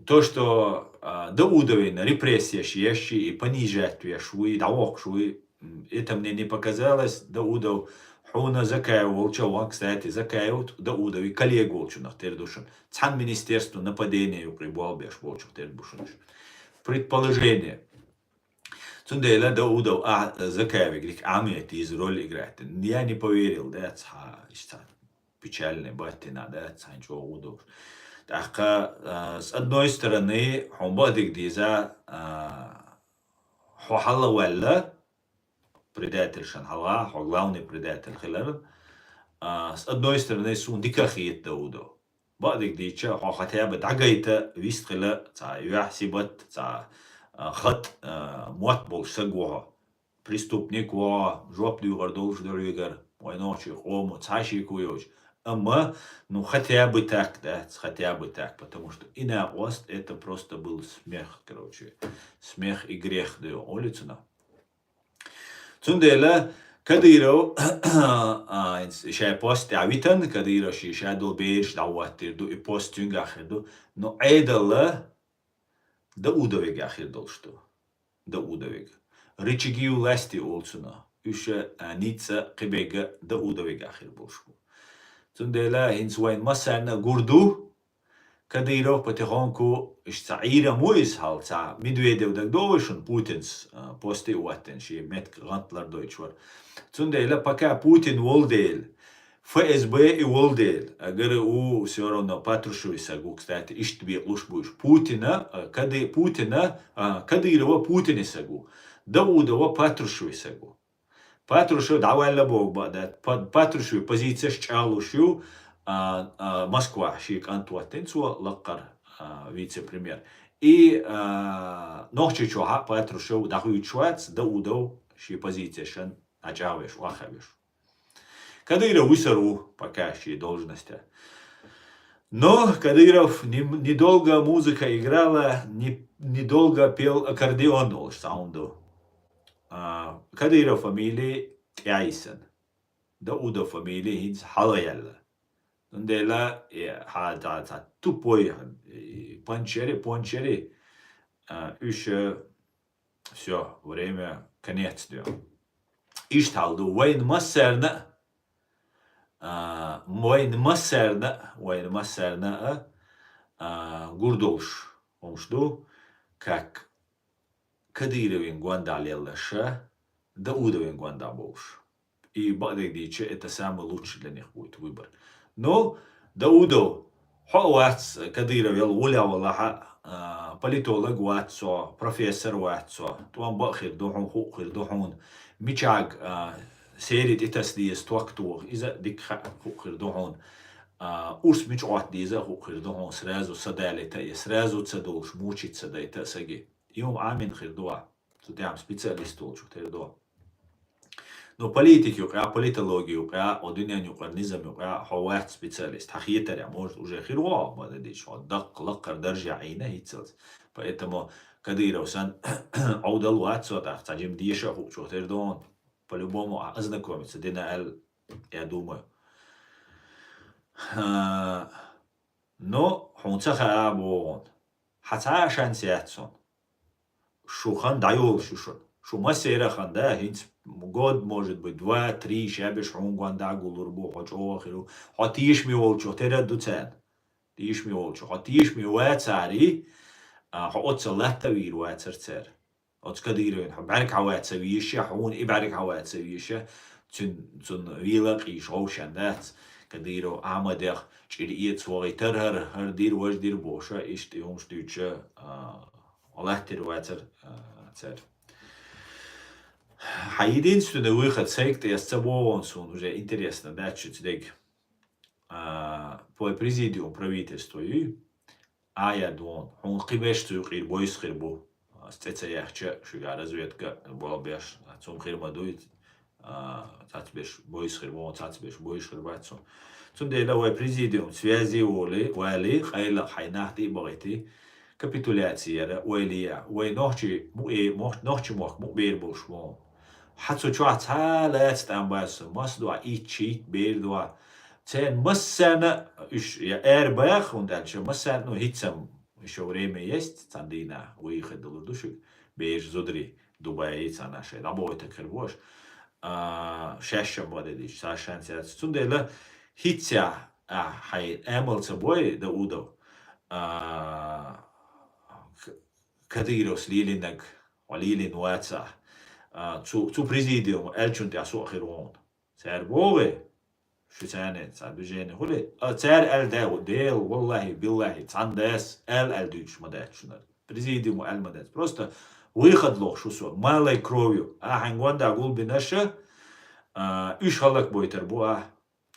То, что, а, Даудовна репрессеш еш и понижать веш ву, и дӀавоккхуш ву, м, это мне не показалось. Даудов, хьуна Закаев волчу ван, кстати, Закаев Даудовн коллега волчунах тера ду шуна. Цхьана министерстве нападение юкъе болх беш волчух тера бу шуна. Предположение. Цундела Даудов а Закаевгара дика Ӏамийта деза роль играть. Я не поверил, да, цхьа, иштта печальный баттина, да, цхьана чӀогӀа ву долуш. ТӀаккха, а, с одной стороны, хьуна бакъдерг деза, а, хьо хьалаваьлла, предатель шан хьалха, хьо главный предатель хилар. А, с одной стороны, суна дика хета, Даудов. Бакъдерг дийцча, хьо хотя бы дӀагайта вист хила, цхьа юьхь-сибат, цхьа, а, хатӀ, а, мотт болуш саг ву хьо. Преступник ву хьо, жоп дуьйгӀар долуш дерригара, вайн нохчийн къомо цхьа шеко йоцуш. Амма, ну, хотя бы так, дац, хотя бы так, потому что и на хвост это просто был смех, короче. Смех и грех, да, улицу на. Цундела Кадыров, а, ша пост тӀе витан, Кадыров ши ша долу бераш дӀахӀоттийр ду, и пост цуьнгахь хир ду. Ну, Ӏедалла Даудовегахь хир долуш ду. Даудовега. Рычаги власти олу цунах. Уьш, а, ницкъ кхиберг Даудовегахь хир болуш бу. Цундела хӀинца вайн массарна а гур ду, Кадыров потихоньку, иштта цхьа Ӏийрам ву иза хьал, цхьа Медведев дагадогӀий шуна, Путинс, а, посте а хӀоттийна, шен меттиг гӀантлар дойтуш вара. Цундела пока Путин волу дела, ФСБ и волу дела, а ГРУ всё равно Патрушевый саг ву, кстати, иштта бекъалуш бу уьш. Путина, а, Кады-, Путина, а, Кадырова Путина саг ву. Даудова Патрушевый саг ву. Патрушев дӀаваьлла боху бакъ дац. Па-, Патрушевый позицияш чӀагӀлуш ю, а, а, Москва шен кӀант хӀоттийна цо лаккхара, а, вице-премьер. И, а, Нохчийчохь а Патрушев дӀахуьйцуш вац, Даудов шен позицияшан дӀачӀагӀвеш, вахавеш. Кадыров вуьсур ву пока шен должностя. Но Кадыров не, недолго музыка играла, не, недолго пел аккордеон олуш саунд ду. А, Кадыров фамилия тӀаьхьа йисина. Даудов фамилия хӀинца хьалаяьлла. Цундела, э, хьа, ца, ца, тупой, э, панчери, пончери, а, уьш, э, всё, время, конец ду. Иштта хьал ду, вайн массарна а, а, вайн массарна а, вайн массарна а, а, гур долуш хӀумаш ду, как Кадыровин гондахь леллаш, Даудовин гондахь болуш. И бакъдерг дийцча, это самый лучший для них будет выбор. Ну, Даудов, хьо а вац, Кадыров ял гӀулехь валахьа, а, политолог вац со, профессор вац со, тӀом бакъ хир ду хьуна, хӀуъ хир ду хьуна, мичахь, а, сери тӀетаса деза ток тоха, иза а дика хаьа хӀуъ хир ду хьуна, а, урс мича Ӏотта деза а хӀуъ хир ду хьуна, сразу са далийта а, я сразу ца долуш, мучить ца дайта а саги. И хӀума Ӏамийна хир ду ахь. Цу тӀехь специалист волчух тера до. Но политика юкъа, политология юкъа, о дуьнен юкъара низам юкъа хьо вац специалист. Хьан хетарехь, может, уже хир вогӀу, ма дан дича, хьо даккха лаккхара даржехь Ӏийна хӀинццалц. Поэтому Кадыров сан Ӏовдал вац со тӀаккха, цхьа жима деша а хӀуъ чух тера до, по-любому а ознакомиться дина аьлла, я думаю. А, но хьуна ца хаьа боху хьуна. Хьан цхьа а шанс яц хьуна. Шу хан дӀайолуш ю шуна. Шу массеран хан да, хӀинца год, может быть, два, три, шабеш хьуна гондахь гуллур бу, хьо чӀогӀа хир ву. Хьо тешаме волчух тера ду царна. Тешаме волчух. Хьо тешаме вацари, а, хьо оццул латта вийр вацар цара. Оцу Кадыровна хьо бӀаьрг хьан ваца вийша, хьуна и бӀаьрг хьан ваца вийша, цун, цун вела къийша вовшен дац. Кадыров Ахьмадех чӀир эца вогӀий тархӀар, хӀара дир, важа дир боша, иштта и хӀумаш дуьйча, а, латтир вацар, а, цара. Хьан единственный выход сайга тӀе ца богӀун суна уже интересно дац шуьца дег. А, пой президиум правительство ю, а я дон, хьуна кхибеш цу юкъера бойс хир бу. А, цӀе ца яхча, шуьга разведка болбеш, а, цум хир ма дуй, а, цацбеш бойс хир бу, цацбеш бойш хир бац цум. Цундела вай президиум связи воли, вали, къайла хьайнах тӀе а бахийти, капитуляция яра, вай лия, вай нохчи му-, э, мох-, нохчи мохк му бер болуш мо. Хьан цу чохь цхьа лаьца тӀам бац, мас дуа, итт, шийтта бер дуа. Церан массарна уьш я аьр баха, хӀунда аьлча массарна, ну, хӀинцам ещё время есть, цхьана дийнахь вуй хир долур ду шуьга. Бераш зударий Дубайе цхьана шайн дӀабохуьйтаг хир бу аша. А, шаьшшам бакъдерг дийцча, цхьа шанс яц. Цундела хӀинца а хьайн амал ца бой, Даудов, а, К-, Кадыровс лелийнарг, хьо лелийна вацахь, а, цу, цу президиум аьллачун тӀехь со а хир ву хьуна. Цара боху вай, Шу царна цхьа движение хуьлий? А цара аьлла да, Дела, валлахӀи, биллахӀи, цхьанна дас аьлла, аьлла дуьйцуш ма дац шуна. Президиумо аьлла ма дац. Просто выход лохуш ву со. Малой кровью. Ахьа хьайн гонда гулбинарш, а, уьш хӀаллакбойтар бу ахь.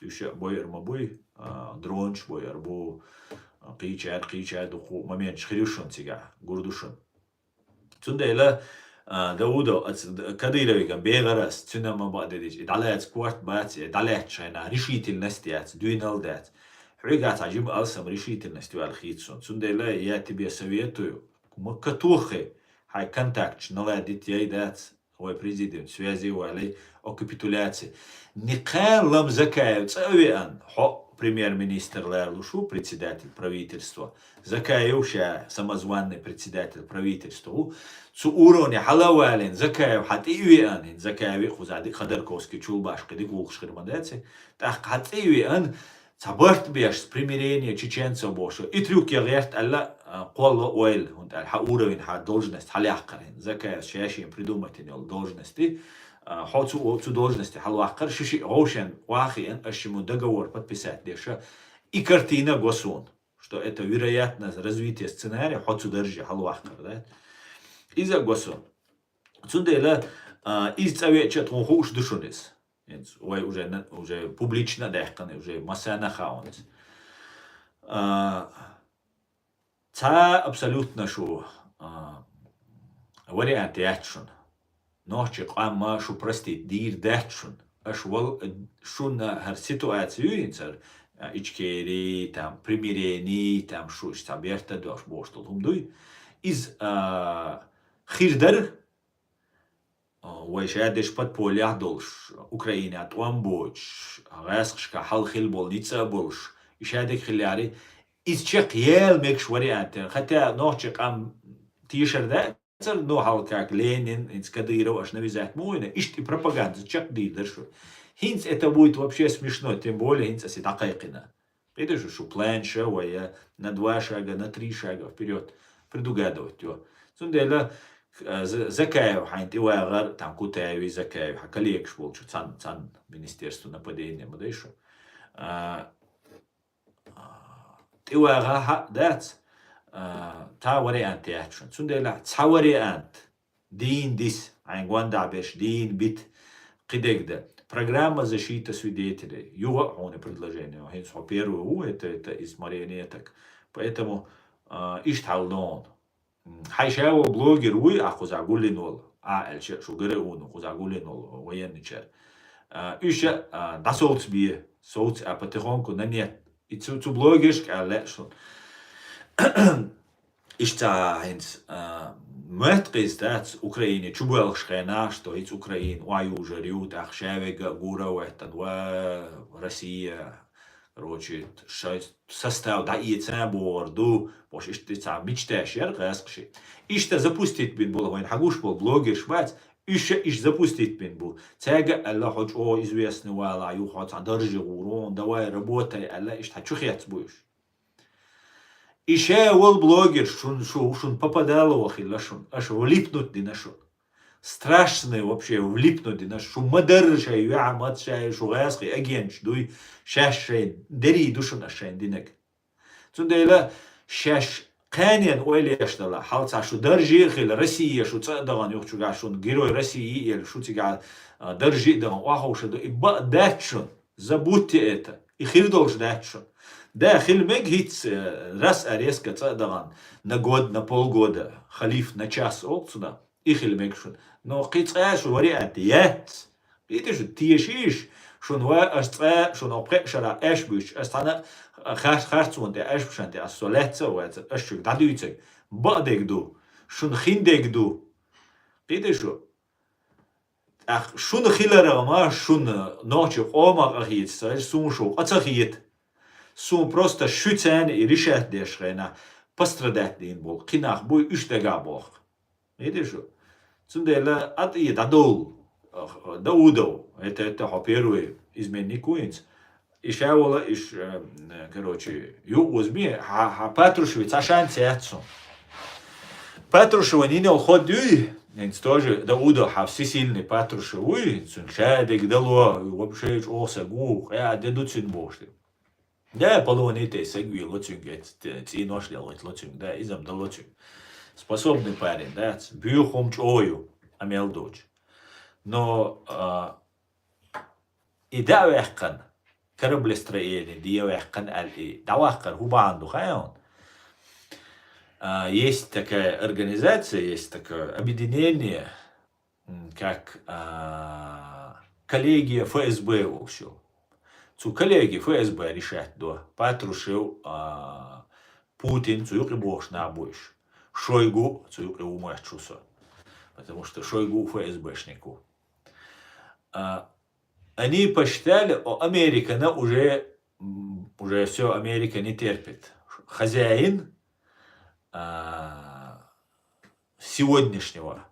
Уьш а бойур ма буй, а, дронаш бойур бу, а, кхечаьрга, кхечаьрга дуккха а моменташ хир ю шуна цигахь, гур ду шуна. Цундела, а, Даудов, аца Д-, Кадыровгара бегӀар ас, цуьнан ма бакъдерригаш, и дӀалаьца корта бац, и дӀалаьцначу хенахь решительность яц, дуьйна а дац. Хьоьгахь цхьа жима алсам решительность ю аьлла хийца суна. Цундела я тебе советую, ма катоххе, хьайн контакташ наладить яй дац, вай президент, связи вале о капитуляции. Никхалам Закаев цӀа а веана, хьо премьер-министр ларлуш ву, председатель правительства. Закаев ша самозванный председатель правительства ву. Цу уровне хьала а валийна, Закаев хьан тӀе а веана, хӀинца Закаев а кхузахь дика Ходорковский чул башха дика гӀуллакхаш хир ма дац. ТӀаккха хьан тӀе а веана, цхьа барт беш, примирение чеченцев бохуш, и трюк я гӀерта аьлла, а, кхолла ойла, хӀунда аьлла хьан уровень, хьан должность хьалаяккхар хӀинца. Закаев шаьшшиъ придумать йина йолу должность, а, хьо цу, цу должности хьалаваккхар, ши-шиъ гӀовшен вахиъна, аш шиму договор подписать деша, и картина го суна, что это вероятность развития сценария, хьо цу дарже хьалаваккхар, да? Иза го суна. Цундела, а, иза цӀа веача тхуна хууш ду шуна иза. ХӀинца вай уже на-, уже публично а даьккхина, уже массарна а хаьа иза. А, цхьа абсолютно шу, а, вариант яц шуна. Нохчийн къам шу простить дийр дац шуна. Аша вал-, шуна хӀара ситуацию ю хӀинца хӀара, а, Ичкери, там, примирени, там, шу иштта цхьа берта дош бохуш долу хӀума дуй. Иза, а, хир дара, а, вай ша деш подпольях долуш, Украинехь тӀом боцуш, гӀаскхашка хьал хила болу ницкъ а болуш, и ша дерг хиллари, иза чекхъяла мегаш вариант яра. Хотя нохчийн къам тешар дацара, ну, хьал как Ленин, хӀинца Кадыров аша навязать ма вина, иштта и пропаганда чекхдийр дара шу. ХӀинца это будет вообще смешно, тем более хӀинца аса дӀакхайкхина. Кхийташ шу планша вай, на два шага, на три шага вперёд предугадывать ю. Цундела, а, З-, Закаев хьайн тӀе вагӀар, там Кутаеви, Закаеви, хьан коллегаш болчу цан, цан министерство нападения ма дай шу. А, а, тӀе вагӀа хьа дац, а, цхьа вариант яц шуна. Цундела цхьа вариант дийна диса, хьайн гондахь беш дийна бита, кхидерг дан. Программа защиты свидетелей. Юха а хьуна предложение. ХӀинца хьо первый ву, это, это из марионеток. Поэтому, а, иштта хьал догӀу. М, хьайн ша ву блогер вуй, а кхузахь гуллин волу. А, аьлча, шу гара а вуну, кхузахь гуллин волу военный чар. А, уьш а, а, дӀасовца бе, совца, а потихоньку на нет. И цу, цу блогершка аьлла лаьа шуна. Иштта хӀинца, а, моьтту кхийса дац Украине чу боьлхуш хенахь, что хӀинца Украина охьаюжар ю, тӀаккха шаверг а гура а веттан, ва Россия, короче, шайн состав дӀаэца а бохур ду, бохуш иштта цхьа мечташ яра гӀаскхаши. Иштта запустить бина болу, вайна хьан гуш болу блогерш бац, уьш а иштта запустить бина бу. Цаьрга а аьлла, хьо чӀогӀа известный валахь, юха хьо цхьа дарже гӀур ву, давай работай аьлла, иштта хьан чу хецна бу уьш. И ша волу блогер шун, шу, шун попадало хилла шун, аша влипнуть дина шун. Страшный вообще влипнуть дина шу. Ма дарра шайн юьхьа ма ца шайн, шу гӀаскхи агенташ дуй, шаьш шайн дерий ду шуна аша шайн динаг. Цундела шаьш кханен ойла еш дала, хьал цхьа шу даржи а хила, Россия шу цӀа а дахана юхачугахь шун Герой России а елла, шу цигахь, а, даржи а дахана, охьаховша ду, и бакъ дац шун. Забудьте это. И хир долуш дац шуна. Да, хила мега хӀинца, э, раз а резко цӀа а дахана, на год, на полгода, халиф на час олу цунах, и хила мега шуна. Но кхин цкъа а шу вариант яц. Кхийташ шу тешийша, шуна ва аш цкъа, шуна окху пхеа шарахь аьш буьйцуш, ас цхьана а хар-, харцонан тӀе аьш бушан тӀе ас со лаьцна а ваьцна, аш шуьга дӀадуьйцург бакъдерг ду, шуна хиндерг ду. Кхийташ шу? ТӀаккха шуна хиларгӀа ма, шуна нохчи къомах къахийца ца хеза, суна шу къа ца хета. Суна просто шуьца и решать деш хенахь пострадать дийна болу кхин нах буй, уьш дагахь боху. Видишь? Цундела а тӀе дӀадовла, Даудов, это, это хьо первый изменник ву хӀинца. И ша вола, иш, э, короче, юкъ вузме, хьа, хьа Патрушева цхьа шанс яц цунна. Патрушева йина йолу ход юй, ХӀинца тоже Даудов хьа всесильный Патрушев вуй, цуьнан ша дерг дало, вообще чӀогӀа саг ву, къа де ду цуьнан бохуш. Да, полонитей саг вуй, лоцуьнга, цӀийнош лелхийта лоцуьнга, да, иза-м дало цуьнга. Способный парень, да, буьйху хӀума чӀогӀа ю, а мел доцу. Но, а, и дӀа а ваьккхина, кораблестроение де а ваьккхина аьлла, и дӀаваккхар хӀун бахьана ду хаьий хьуна? А, есть такая организация, есть такое объединение, м, как, а, коллегия Ф С Б олуш ю. Цу коллегия Ф С Б решать до. Патрушев, а, Путин цу юкъе бохуш нах бу уьш. Шойгу цу юкъе ву моьттуш ву со. Потому что Шойгу Ф С Б-шник ву. А, они посчитали, о, Американа уже, м, уже всё, Америка не терпит. Хозяин, а, сегодняшнего,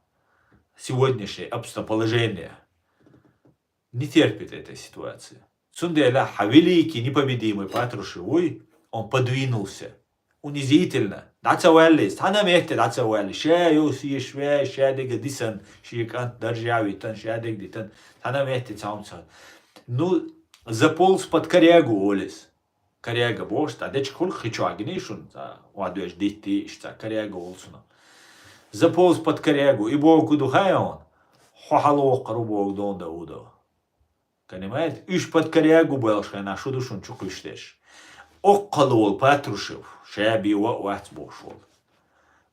сегодняшнее обстоположение не терпит этой ситуации. Цундела хьа великий непобедимый Патрушев вуй, он подвинулся. Унизительно. ДӀа ца ваьлла иза. Цхьана а метте дӀа ца ваьлла. Ша йосийш ваьш, ша дега дисан, шен кӀант даржа витан, ша дег дитан. Цхьана а метте цхьа хӀума ца. Ну, заполз под корягу олу иза. Коряга бохуш, цхьа дечиг хуьлу хи чохь гиний шуна, цхьа охьадоьжна дитти, иштта цхьа коряга олу цунах. Заполз под корягу, и боху ду хаьий хьуна? Хьо хьалавоккхур ву боху дона Даудов. Понимаете? Уьш под корягу боьлхуш хенахь шу ду шуна чу кхуьйсуш дерш. Оккхало волу Патрушев, ша бен ван а вац бохуш волу.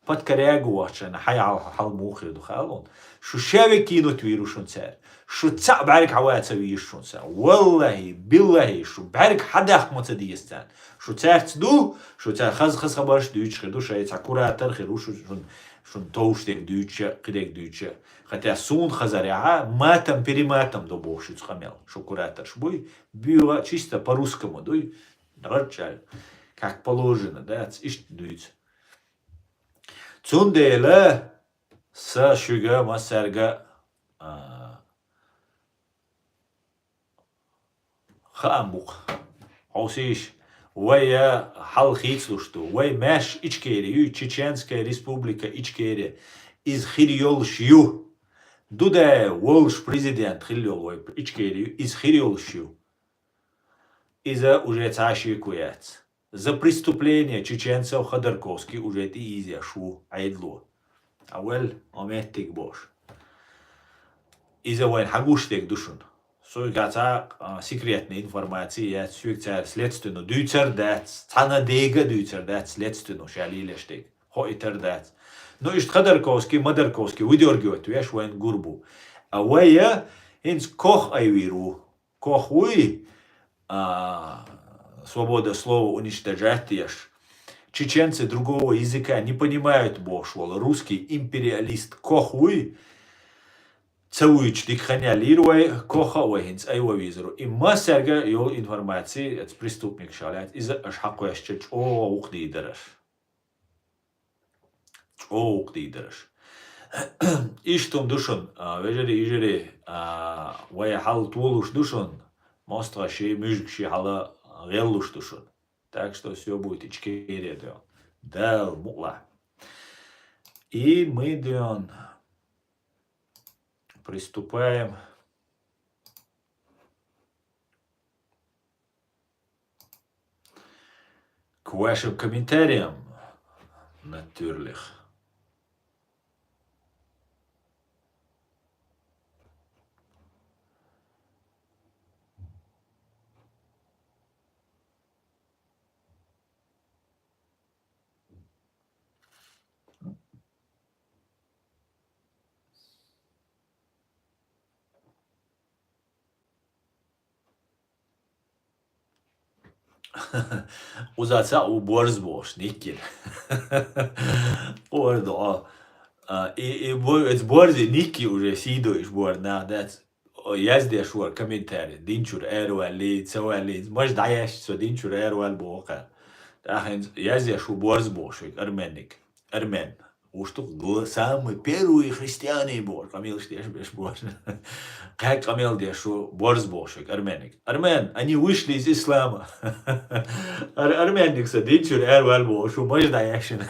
Под корягу вахчана хьайн хьал, хьал муха хир ду хаьий хьуна? Шу ша векинут вийр ву шуна цара. Шу цхьаъ бӀаьрг хьан ван ца вийр шуна цара. Валлахи, биллахи, шу бӀаьрг хьан дахка ма ца деза царна. Шу цаьрца ду, шу цара хаза-хаза хабарш дуьйцуш хир ду, шайн цхьа куратор хир ву шу, шун, шун товш дерг дуьйцуш а, кхидерг дуьйцуш а. Хотя суна хазарехьа, матом-перематом до бохуш ю цу къамел. Шу кураторш буй, буьйгӀа чисто по-русскому дуй, гӀарчӀа, как положено, да, ц-, иштта дуьйцу. Цундела сан шуьга массаьрга, а, хаам бу-кх. Хьовсийша, вай хьал хийцалуш ду. Вай маьрша Ичкери ю, Чеченская республика Ичкери. Иза хир йолуш ю. Дудаев волуш президент хилла йолу вай Ичкери ю, иза хир йолуш ю. Иза уже цхьа а шеко яц. За преступление чеченцев Ходорковский уже тӀеийзеш ву Ӏедало. А вел, о меттиг бохуш. Иза вайн хьан гуш дерг ду шуна? Соьга цхьа, а, секретная информация яц, соьга цара следственну дуьйцар дац, цхьана дега а дуьйцар дац, следственну ша лелаш дерг. Хоуьйтар дац. Ну, иштта Ходорковский, Модарковский выдергивать веш вайн гур бу. А вай а хӀинца кох айвийр ву. Кох вуй, а, свобода слова уничтожать еш. Чеченцы другого языка не понимают бохуш волу русский империалист Кох вуй. Ца вуьйчу дика хан ялийра вай, Коха а вай хӀинца айва везару. И массаьрга йолу информация, эца преступник ша лаьцна, иза аша хьакхоьссича чӀогӀа вукху дийдараш. ЧӀогӀа вукху дийдараш. Иштта хӀума ду шуна, а, вежарий, йижарий, а, вай хьал толуш ду шуна, мостагӀаши, муьжгаши хьала гӀеллуш ду шуна. Так что всё будет Ичкерия, дуьйна. Дала мукъалахь. И мы, дуьйна, приступаем к вашим комментариям, natürlich. Уза цхьаъ ву борз бохуш, Никкина. Къора ду хьо. А, и, и бо-, эца борзи Никки уже сийдо иш бор нах дац. О, яздеш вара комментарий. Динчура араваьлли, ца ваьлли, маж дӀаяьшча со динчура араваьлла боху кхара. ТӀаккха хӀинца яздеш ву борз бохуш вайга арменник. Армен. Уж ду гла-, самые первые христиане бохуш, къамелаш деш беш бохуш. Кхаьг къамел деш ву борз бохуш вайга арменник. Армен, они вышли из ислама. Ар-, арменник со динчура араваьлла бохуш ву, маж дӀаяьшина.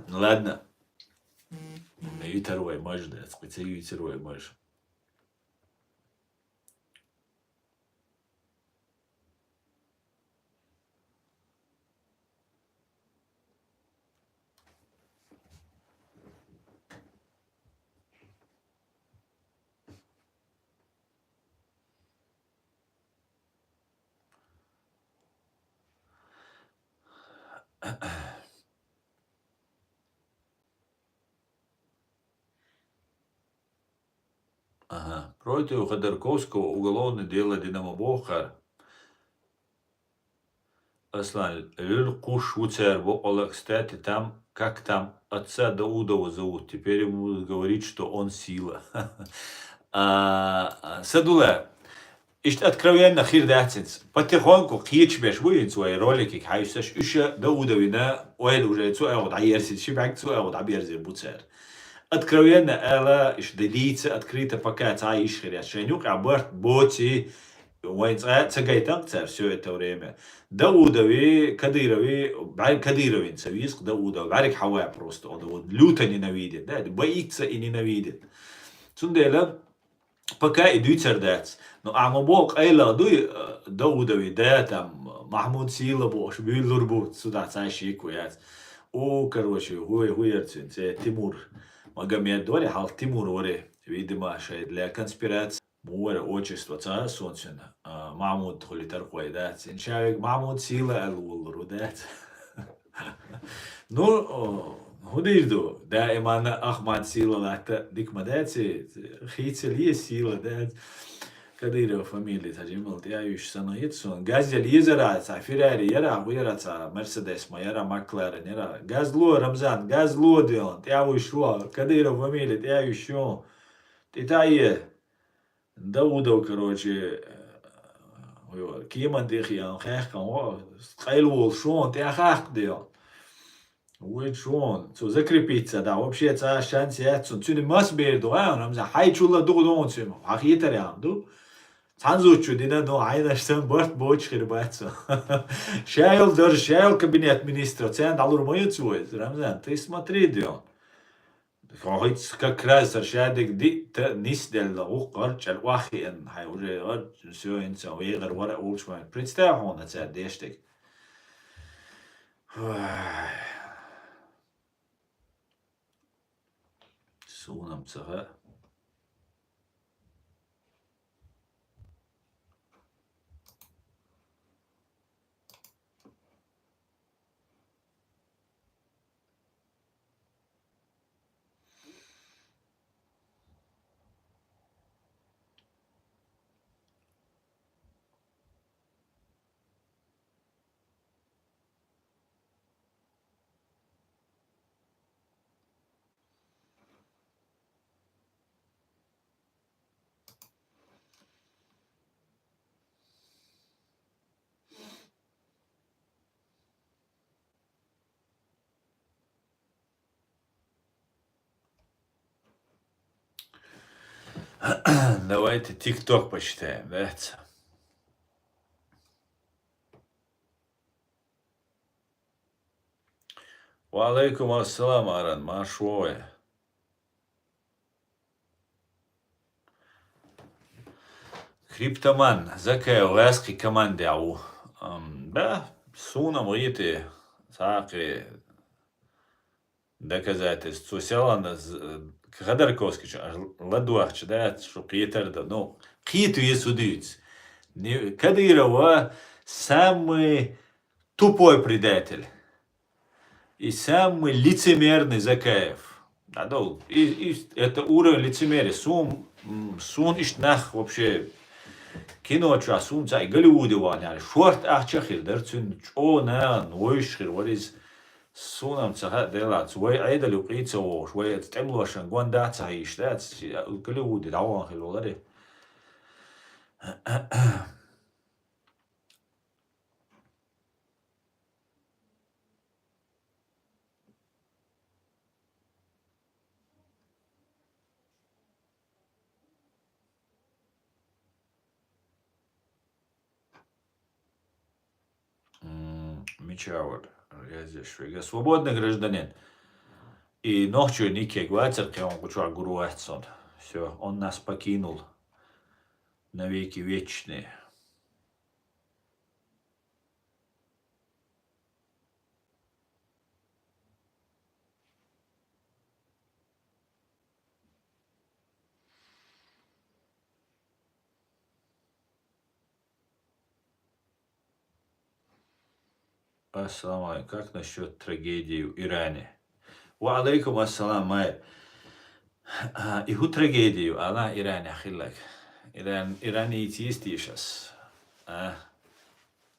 Ладно. итар вай маж дац, кхы ца юйцар вай маж. Ага. Против Ходорковского уголовное дело дина ма бохар. Аслан, луьлкхуш ву цар бокъала, кстати, там, как там, отца Даудова зовут. Теперь ему будут говорить, что он сила. А, Садула, иштта откровенно хир дац хӀинца. Потихоньку кхечбеш бу хӀинца вай роликиг хьаьвсаш, уьш Даудовина ойла уже цу агӀо дӀаерзийта, ши бӀаьг цу агӀо дӀаберзийна бу цара. Откровенно ала, иштта дийца, открыто пока цхьа йиш хир яц. Шайн юкъахь барт боций, вайн цкъа а ца гайтанкъ цара всё это время. Даудави, Кадырови, бӀаьр-, Кадыровин ца вийсакх Даудов, бӀаьрг хьаваь просто, он его люто ненавидит, да, боится и ненавидит. Цундела, пока и дуьйцар дац. Ну, а ма бо къайлах дуй, э, Даудави, да, там, Махьмуд Сила бохуш, буьйлур бу, цу дӀа цхьа шеко яц. О, короче, хӀу, хӀу яр цуьнан цӀе, Тимур Магомед варе, хьалха Тимур варе, видимо, шайн для конспирации. Муха вара отчество ца а суна цуьнан, а, Махьмуд хуьлуьйтар кхой дац. Иншааллах, Махьмуд Сила аьлла волалур ву дац. Ну, о, хӀун дийр ду? Даиман Ахмад Сила латта дика ма дац, хийцале Сила дац. Кадыров фамилия цхьа жимал тӀе а йуьйш санна хета суна. Газ яла езара цхьа Феррари яра, хӀу яра цхьа Мерседес ма яра, Макларен яра. Газ ло, Рамзан, газ ло, делан, тӀе а вуьйш ву. Кадыров фамилия тӀе а йуьйш ю. ТӀе таӀе. Даудов, короче, э, кеман тӀе хиъна хаьккхина ву, къайла волуш ву, тӀе хаккха делан. Вуьйцуш ву, цо закрепиться дӀа, вообще цхьа шанс яц цунна. Цуьнан маса бер ду, а, Рамзан, хьайчул а дукха ду цуьнан, хьан хетар яхна ду. Цхьана зудчу дина ду, хьайнаш санна барт боцуш хир бац цо. Ша йолу дарж, ша йолу кабинет министра, царна дӀалур ма ю цо иза, Рамзан, ты смотри, делан. Хьо хӀинца как раз сара шадерг диъ та нисделла, гӀуккха гӀарчӀара охьахиъна, хьайн уже гӀарчӀ, всё, хӀинца вегӀар вара а волчу вайн. Представь хьуна цара деш дерг. Вай. Суна-м ца хаьа. Давайте TikTok почитаем, да? Ва алейкум ассалам, Аран, марш вогӀе. Криптоман, Закаев гӀаьскхи командехь ву. Ам, да, суна-м гӀийти, цхьаькхи доказательств. Цо селхана з-, Ходорковскийчу аш ладоьгӀча, да, шу кхетар дан. Ну, кхета веза хӀун дуьйцу. Не, Кадырова самый тупой предатель. И самый лицемерный Закаев. ДӀадовла. И, и это уровень лицемерия. Сун, м, сун иштта нах вообще кино чохь сун цхьа и Голливуде вахана. Шорта ахча хир дара цуьнан, чӀогӀа нахана вовзаш хир вара иза. Суна-м ца хаьа делахь, вай Ӏедал юкъа ца вогӀуш, вай тӀемалошна гонда а ца хьийзаш, да, ц-, Голливуде дӀавахана хир валаре. М, мича вара, я здесь, я свободный гражданин. И нохчо никег вацар кхеван гучуа гуру вацсон. Всё, он нас покинул навеки вечные. Ассаламу алейкум. Как насчет трагедии в Иране? Ва алейкум ассалам, Майр. А, и ху трагедию, ала Иране хиллак. Иран, Иране и тиес тишас. А,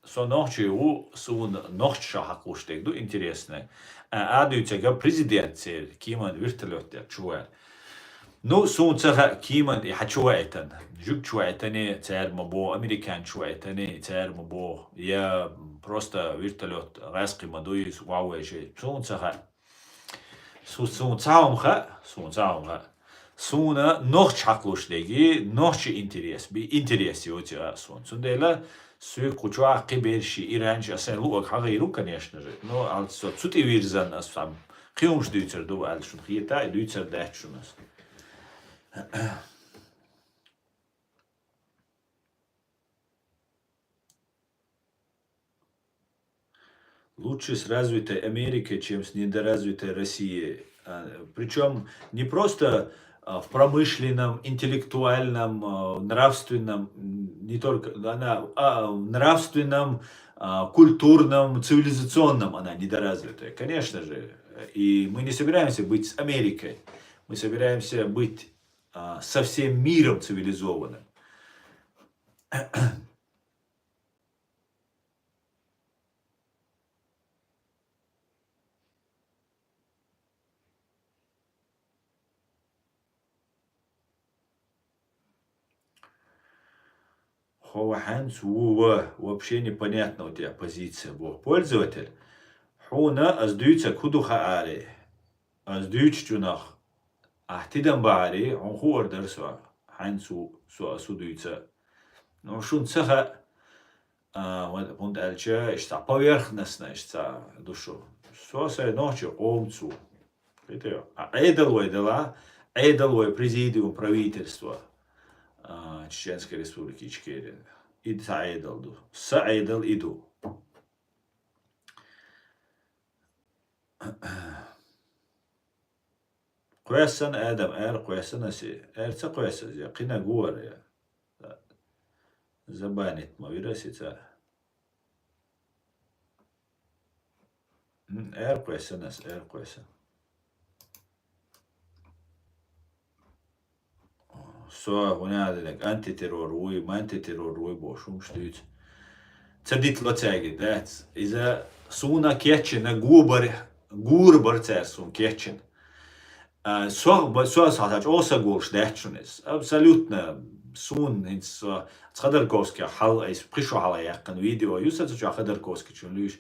со нохчи у, сун нохчи ша хакуш дег ду, интересно. А, а дуйцага президент цер, киман вертолет дер чувар. Ну, сун ца хаьа, киман и хьа чу ваийтан. Жуг чу ваийтани, цаьр ма бо, американ чу ваийтани, цаьр ма бо. Я просто вертолет гӀаьскхи ма дуй, ваввайже. Сун ца хаьа. Су-, сун ца хьун хаьа, сун ца хьун хаьа. Суна нохч хьакълуш деги, нохчи интерес, би интерес йоци а сун. Цундела суй кхучу ахкхи берши, иранчи а сайн луъаг хьагъиру, конечно же. Но ал цо цу тӀе вирзан ас сам. Кхиумш дуьйцар ду, аьлла шуна хета, и дуьйцар даьччунас. Лучше с развитой Америкой, чем с недоразвитой Россией. А, причём не просто, а, в промышленном, интеллектуальном, а, нравственном, м, не только, она, а, в нравственном, а, культурном, цивилизационном она недоразвитая. Конечно же, и мы не собираемся быть с Америкой. Мы собираемся быть, а, со всем миром цивилизованным. Хо ва хьанц ву ва, вообще непонятно у тебя позиция, бо пользователь. Хьуна аз дуьйцаг хӀу ду хааре. Аз дуьйцучунах ахь тидам бахьари, хьун хуур дара со, хьанц ву, со а су дуьйца. Ну, шун ца хаьа, а, ва-, хӀунда аьлча, иштта поверхностно, иштта ду шу. Со сай нохчи къомцу. Хитаё. А Ӏедал вай дала, Ӏедал вай президиум правительства, а, Чеченской Республики Ичкерия. Ид са Ӏедал ду. Са Ӏедал иду. Кхоьссан адам, эр кхоьссан аси, эр ца кхоьссаз, я кхинаг ву вара, я. Забанить ма вира аси ца. М, эр кхоьссан ас, эр кхоьссан. Со гӀуна динаг антитеррор вуй, мантитеррор вуй бохуш хӀумаш дуьйцу. Ца дитло цаьрга, дац. Иза суна кеччина гур бара, гур бара цаьрга суна кеччина. А, со ба-, со схьа чӀогӀа са голуш дац шуна иза. Абсолютно суна хӀинца со Ходорковский хьал, айс пхи шо хьала яьккхина видео ю сан цу чохь Ходорковский чун луьйш.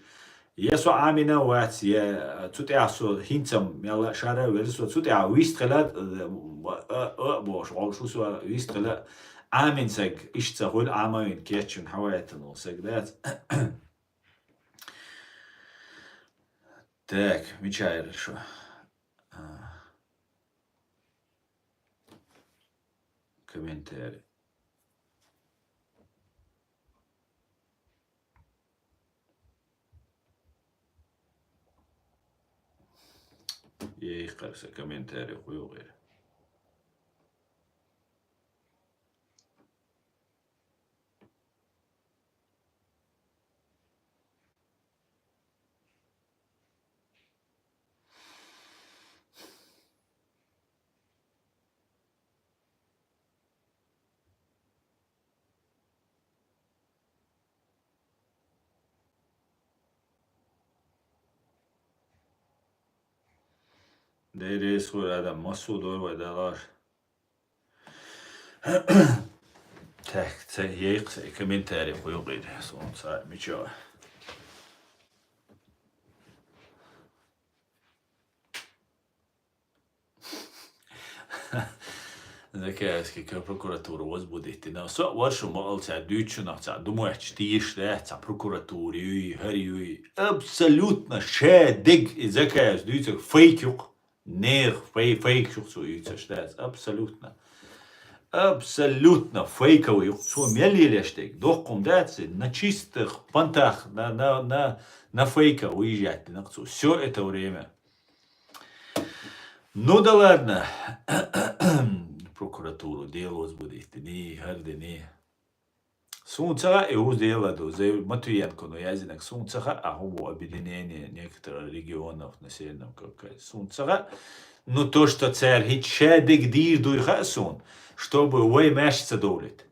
Я со Ӏамина а вац, я цу тӀехь со хӀинца мел а шара а велла, со цу тӀехь вист хила, а, а, а, бохуш, гӀолуш ву со вист хила, Ӏамин саг, иштта ца хуьлу Ӏамавин кечвин хьаваийтина волу саг дац. Так, мича яра шу? А, комментарий. Ей, къарса комментарий къуйгӀира. Деррис хур адам массо а дор вай далаш. Так, ца ейкх, ца комментарий хуьйгӀира, сон ца мича. Закаевский прокуратура возбудить дина. Со а вара шу ма алла, цхьа дуьйцучунах цхьа думаьчча тийша дац, цхьа прокуратура юй, хӀара юй. Абсолютно ша дег и Закаевс дуьйцург фейк юкъ. Нех фей-, фейк юха цо юьйцуш дац. Абсолютно. Абсолютно фейковый юха цо мел елеш дерг. Доккхум дац, на чистых понтах, на, на, на, на фейках уезжать динах цо. Все это время. Ну да ладно. Прокуратуру дело возбудить дини, гьардини. Суна ца хаьа, и хӀуз дела ду. Зай Матвиенко но язинаг суна ца хаьа, а хӀу бу объединение некоторых регионов населенного Кавказа. Суна ца хаьа, ну то, что цар хӀинца шадерг дийр дуй хаьа суна, чтобы вай маьш ца довлийта.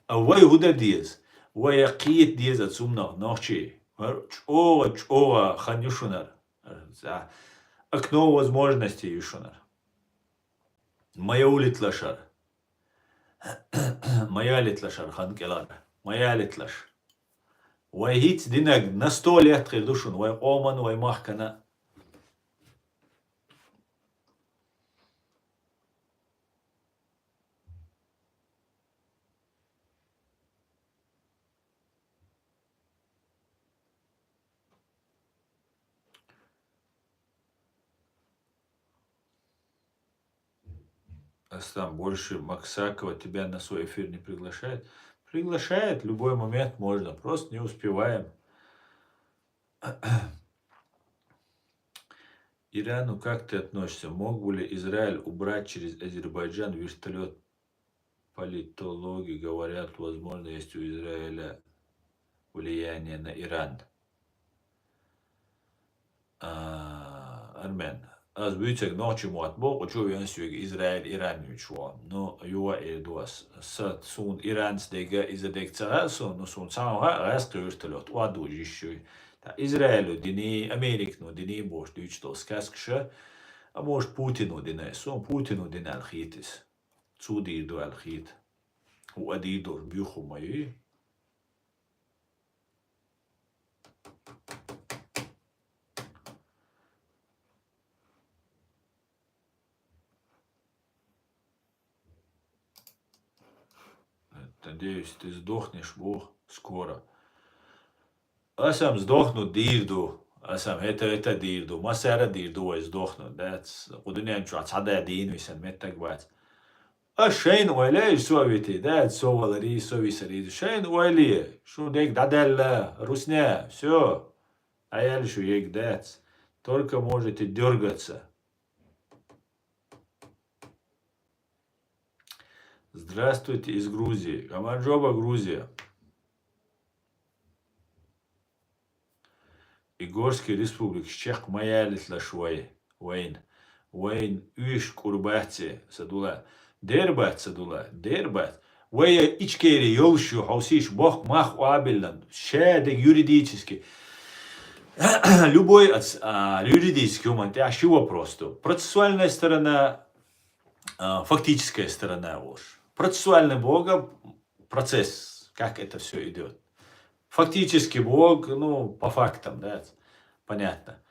А вай хӀу дан деза? Вай кхета деза цумнах нохчий. ЧӀогӀа, чӀогӀа хан ю шунара. За, окно возможностей ю шунара. Ма йовлитлашара. Ма ялитлашара хан кӀелара. Ма ялитлаш. Вай хӀинца динаг на сто лет хир ду шуна, вай къоман, вай махкана. Аслан, больше Максакова тебя на свой эфир не приглашает? Приглашает, любой момент можно, просто не успеваем. Ирану как ты относишься? Мог бы ли Израиль убрать через Азербайджан вертолет? Политологи говорят, возможно, есть у Израиля влияние на Иран. А, Армен. Аз буьйцаг нохчий мотт боху, чу вен соьга Израиль, Иран юьйцуш ву. Ну, юха эр ду ас. Са, суна Иранца дега, иза дега ца хаьа суна, ну, суна цхьа хаьа, гӀаьскхи вертолет, охьадужуш йиш ю. Та Израилю дини, Американо дини бохуш дуьйцуш долу сказкаша, а может, Путино дина. Суна Путино дина аьлла хета иза. Цо дийр ду аьлла хета. ХӀу а дийр долуш буьйху ма ю. Надеюсь, ты сдохнешь, бу, скоро. Ас-м сдохнуть дийр ду. Ас-м хӀета-хӀета дийр ду. Массара а дийр ду вай сдохнуть, дац? Кху дуьнен чохь цхьа да дийна висан меттаг бац. Ас шайна ойла, и со вити, дац, со валари, со висари. Шайна ойла, шун дег дӀадаьлла, русня, всё. Аял шу ег дац. Только можете дёргаться. Здравствуйте из Грузии. Гамарджоба, Грузия. И Горские республики чекх ма ялитлаш вай, вайна. Вайна уьш кӀур бац, са дула. Дер бац, са дула, дер бац. Вай Ичкери йолуш ю, хьовсийш бохк мах къобиллан. Шадерг юридически. Любой ац-, а, юридически хӀуман тӀехь ши вопрос ду. Процессуальная сторона, а, фактическая сторона волуш. Процессуальный бога процесс, как это всё идёт. Фактически бог, ну, по фактам, да, понятно.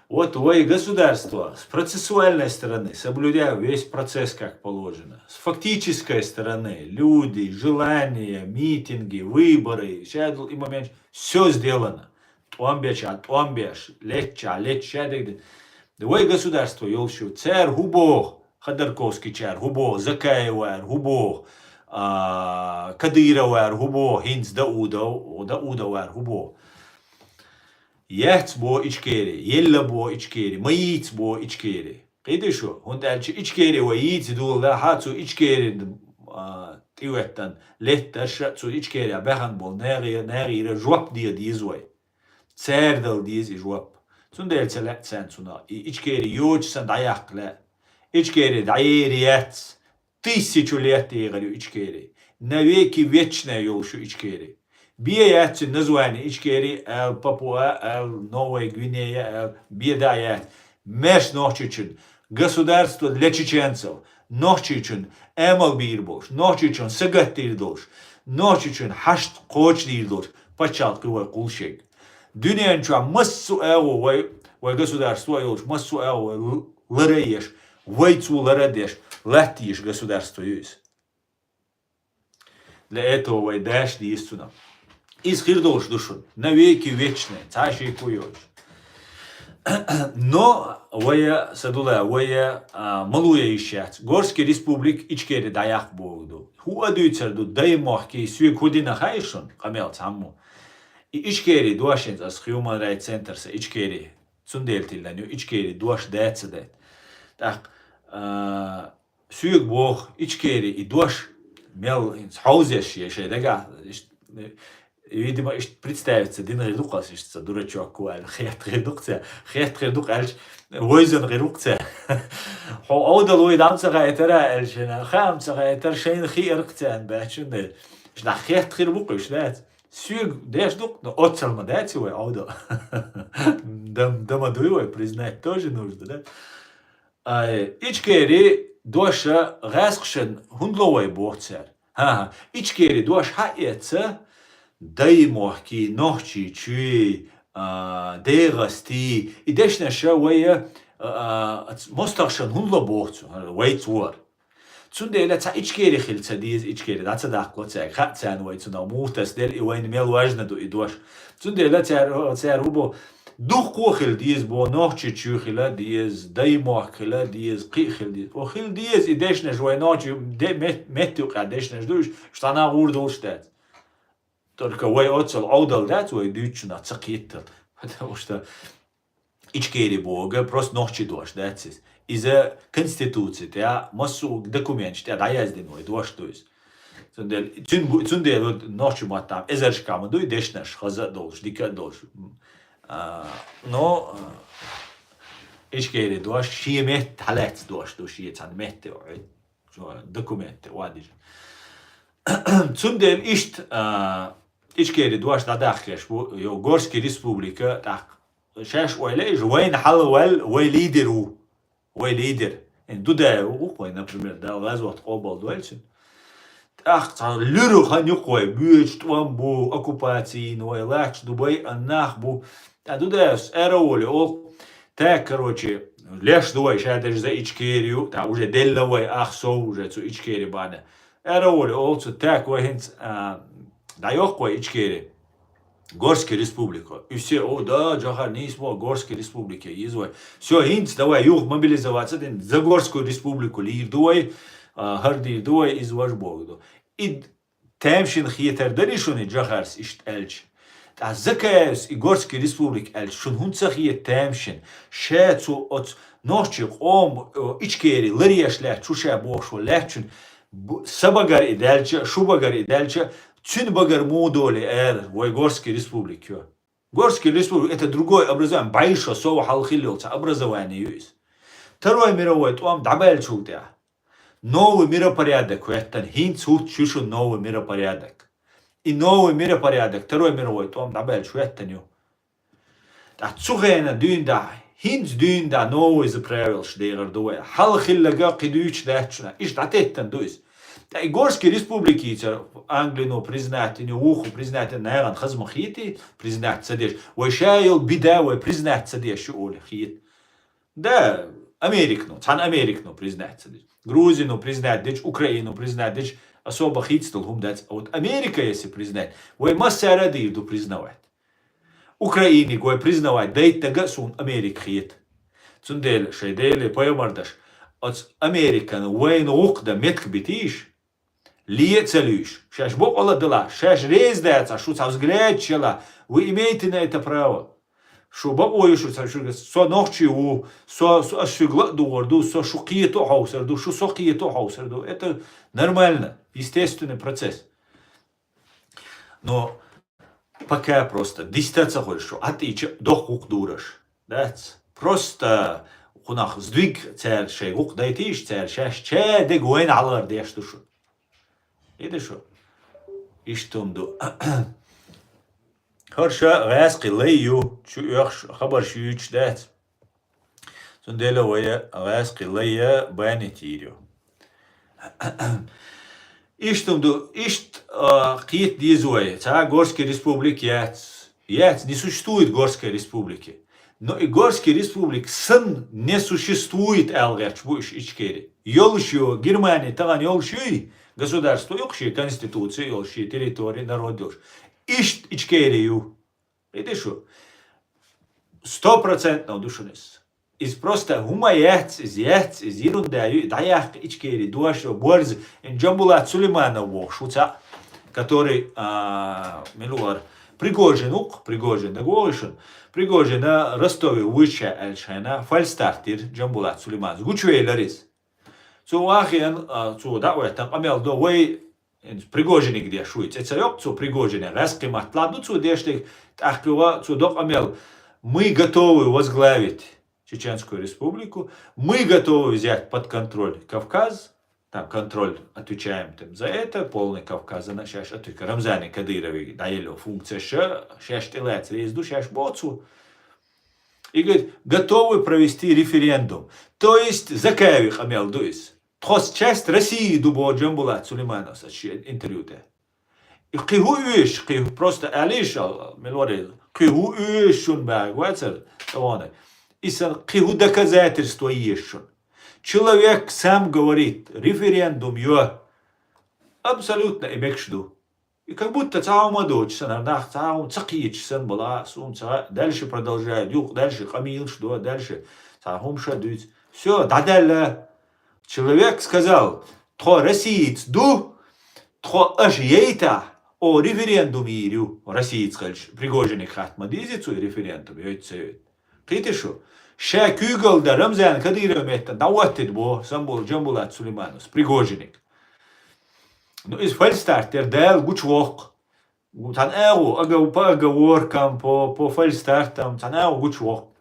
Вот вай государство с процессуальной стороны, соблюдая весь процесс как положено, с фактической стороны, люди, желания, митинги, выборы, щадл и момент, всё сделано. ТӀом беча, тӀом беш, лечча, лечча, дегде. Вай государство йолуш ю, цара хӀу боху, Ходорковскийчара хӀу боху, Закаевара хӀу боху, а, Кадыровара хӀу боху, хӀинца Даудов, Даудовара хӀу боху. Яц боху Ичкери, елла боху Ичкери, ма йийца боху Ичкери. Кхийди шу, хӀунда аьлча Ичкери вай йийца дула, хьа цу Ичкери, а, тӀехӀоьттан летташ, цу Ичкери баьхна болу нагӀе-, нагӀера жоп де деза вай. Цара дала деза и жоп. Цундела ца лаьа царна цунах. И Ичкери йоцуш санна дӀаяккха лаьа. Ичкери дӀаер яц. Тысячу лет эгӀар ю Ичкери. Навеки вечная йолуш ю Ичкери. Бен яц цуьнан название Ичкери аьлла, Папуа аьлла, Новая Гвинея аьлла, бен дӀа яц. Маьрша Нохчийчун государство для чеченцев, Нохчийчун амал бийр болуш, Нохчийчун сагатдийр долуш, Нохчийчун хьашт кхочушдийр долуш, пачхьалкх ю вай кхулшег. Дуьнен чохь массо а агӀо вай, вай государство а йолуш, массо а агӀо вай л-, лара а еш, вай цо лара а деш, латта еш государство ю иза. Для этого вай даш дийс цунах. Иза хир долуш ду шуна. Навеки вечная. Цхьа шеко йоцуш. Но вая, Садулла, вая, а, малуя йиш яц. Горский республик Ичкери дӀаяккха боху ду. ХӀу а дуьйцар ду, дай мохкий соьга хӀу дина хаьий шуна, къамел цхьаммо. И Ичкери дошинца ас Human Rights Center са Ичкери. Цундела тиллан ю, Ичкери дош дац а дац. ТӀаккха, а, соьга боху, Ичкери и дош мел хӀинца хьовзеш я шайн дагахь, ишт-, видимо, иштта представиться дина гӀир ду-кх ас, иштта ца дурачок ву аьлла, хетта гӀир ду-кх цара, хетта гӀир ду-кх аьлча, вайзан гӀир ву-кх цара. Хьо Ӏовдал вуй дӀа ца хаийтара аьлла шайна, хаа ца хаийтара, шайна хиира-кх царна баьчун дела. Иштта хетта гӀир бу-кх уьш, дац. Соьга деш ду-кх, но оццал ма дац вай Ӏовдал. Дам, дама дуй вай, признать тоже нужно, да? Ай, Ичкери доша гӀаскхашна хӀунда ло вай боху цара? ХӀан-хӀа, Ичкери дош хьаэца, дай мохкий, Нохчийчуьй, а, ДегӀастий, и дешнаша вай, а, а, мостагӀашна хӀунда ло боху цу, вай цора. Цундела цхьа Ичкери хила ца деза, Ичкери дӀа ца даккхало цаьрга. Хаьа царна вай цунах муха тасаделла, и вайна мел важна ду и дош. Цундела цара, цара хӀун бо, дуккха а хила деза бо, Нохчийчуьй хила деза, дай мохк хила деза, кхин а хила деза. О, хила деза, и дешнаш вай нохчий де-, мет-, метта юкъахь дешнаш ду, уьш, уьш цхьанна гӀур долуш дац. Только вай оццал Ӏовдал дац, вай дуьйцучунах ца кхеттал. Потому что Ичкери боху, просто нохчий дош дац иза. Иза Конституци тӀехь, массо а документаш тӀехь дӀаяздина вай дош ду иза. Цундела, цун-, цундела вот нохчий маттахь эзаршкахь ма дуй дешнаш, хаза а долуш, дика а долуш. А, но, а, Ичкери дош шен метта хьалаьцна дош ду, шен цхьана метте вай. Цо документте вадижа. Цундела иштта, а, Ичкери дош дӀадаккхеш бу, йо, Горский республика, тӀаккха шаьш ойла иш, вайна хьалаваьлла вай лидер ву. Вай лидер. Эн Дудаев ву-кх вай, например, Дала гӀазот къобал дойла цуьнан. ТӀаккха цхьа луьра хан ю-кх вай, боьча тӀом бу, оккупаци йина вай, лач ду, байъина нах бу. ТӀаккха Дудаевс араволе олу, так, короче, леш ду вай, ша дерриг за Ичкери ю, тӀаккха уже делла вай, ах сов уже цу Ичкери бахьана. Араволе олу цо, так, вай хӀинца, а, дӀайоккху вай Ичкери. Горский республика. И все, о, да, Джохар, нийса боху, Горский республика еза вай. Все, хӀинца давай юха мобилизоваться дина, за Горскую республику лийр ду вай, а, хӀара дийр ду вай, иза важа боху ду. И тамашийна хетар дарий шуна и Джохарс иштта аьлча? ТӀаккха Закаевс и Горский республика аьлча, шуна хӀунда ца хета тамашийна? Ша цу оцу нохчий къоман, о, Ичкери ларъеш лаьцна шу ша бохуш ван лаьцначун бу-, са багара и даьлча, шу багара и даьлча, цуьнан багара муха долий ала, вай Горский республика ю. Горский республика, это другое образование, бӀе шо сов хьалха хилла йолу цхьа образование ю иза. Второй мировой тӀом дӀабаьллачул тӀаьхьа новый миропорядок хӀоьттина, хӀинца хӀуттуш ю шуна новый миропорядок. И новый миропорядок Второй мировой тӀом дӀабаьлча хӀоьттина ю. ТӀаккха цу хенахь дуьйна дӀа, хӀинца дуьйна дӀа новый за правилаш дехар ду вай. Хьалха хилларг кхин дуьйцуш дац шуна. Иштта дӀатеттина ду иза. ТӀаккха и Горский республикица Англино признать йина, вукхо признать йина, нахана хаза ма хетий, признать ца деш. Вай ша йолу бида вай признать ца деш ю олий хета. Да, Американо, цхьана Американо признать ца дича, Грузино признать дича, Украино признать дича, особо хийцадолу хӀума дац. А вот Америка если признать, вай массара а дийр ду признавать. Украиниг вай признавать дайта дага а суна Америка хета. Цундела шайн Деле пайхамар даш, оцу Американ вайна гӀуллакх дан меттиг битийша, ле а ца луьйш, шаьш бакъ а ладала, шаьш реза дацахь, шу цхьа взглядча яла, вы имеете на это право. Шу бакъо ю шу ца-, шу, со нохчи ву, со, со ас шуьга ла а дугӀур ду, со шу кхето а хьовсур ду, шу со кхето а хьовсур ду. Это нормально, естественный процесс. Но пока просто диста ца хуьлуш шу, Ӏа тӀийча доху гӀуллакх дураш. Дац. Просто кхунах сдвиг цара шайн гӀуллакх дайтийша, цара шаьш чадег вайна хьалхара деш ду шу. И ду шу. Иштта хӀума ду. ХӀара ша гӀаьскхи лай ю, чу оьхуш хабарш юьйцуш дац. Цундела вай гӀаьскхи лай бани тийр ю. Иштта хӀума ду, иштта, а, кхета деза вай. Цхьа Горский республика яц. Яц, не существует Горской республики. Но и Горский республика санна не существует аьлла гӀерташ бу уьш Ичкери. Йолуш ю, Германия тахана йолуш юй, государство ю-кх шен конституция йолуш, шен территори, народ йолуш. Иштта Ичкери ю. Видишь, шу? Сто процентов ду шуна иза. Иза просто хӀума яц, иза яц, иза ерунда ю, и дӀаяккха Ичкери дош, борз, ин Джамбулат Сулейманов бохуш ву цхьаъ, который, а, мила вара, Пригожин ву-кх, Пригожин, дагавогӀий шуна? Пригожина Ростове вуьйцуш аьлча хьайна, фальстарт дира Джамбулат Сулеймановс. Гучувелира иза. Цо вахиан, а, цо дӀа а веттан къамел до, вай, Пригожиниг деш вуй. ЦӀе ца йоккху цо Пригожине, гӀаьскхи маттала ду цо дешниг, тӀаккха юха цо до къамел: «Мы готовы возглавить Чеченскую Республику, мы готовы взять под контроль Кавказ», там контроль, отвечаем там за это, полный Кавказана шаьш отвеча-, Рамзане Кадырове дӀаелла функция ша, шаьш тӀелаца реза ду, шаьш боцу. И говорит, готовы провести референдум. То есть Закаеве къамел ду иза. Тхо часть России ду боху Джамбулат Сулеймановс шен интервью тӀе. И кхин хӀу оьшу, кхин хӀу просто алиш, милваре, кхин хӀу оьшу шун бага вацар, тӀавана. И сан кхин хӀу доказательство еш шун. Человек сам говорит, референдум йо. Абсолютно и мекш ду. И как будто цхьа хӀума доцуш санна, нах цхьа хӀума ца кхеташ санна бала, суна ца дальше продолжает, юха дальше къамелаш до, дальше цхьа хӀума ша дуьйцу. Всё, дӀадаьлла. Человек сказал, тхо россиец ду, тхо аша яйта, о, референдум йийр ю, россиец хилча, Пригожиниг хатта ма дийзи цу референдум, йойту ца йойту. Кхийти шу? Ша куьйгалла дан Рамзан Кадыров метта дӀахӀоттийта бо, Самбул Джамбулат Сулеймановс, Пригожиниг. Ну, иза фальстарт яра, Дала гучувоккху. Цхьана агӀо, ага-, по оговоркам, по, по фальстартам, цхьана агӀо гучувоккху.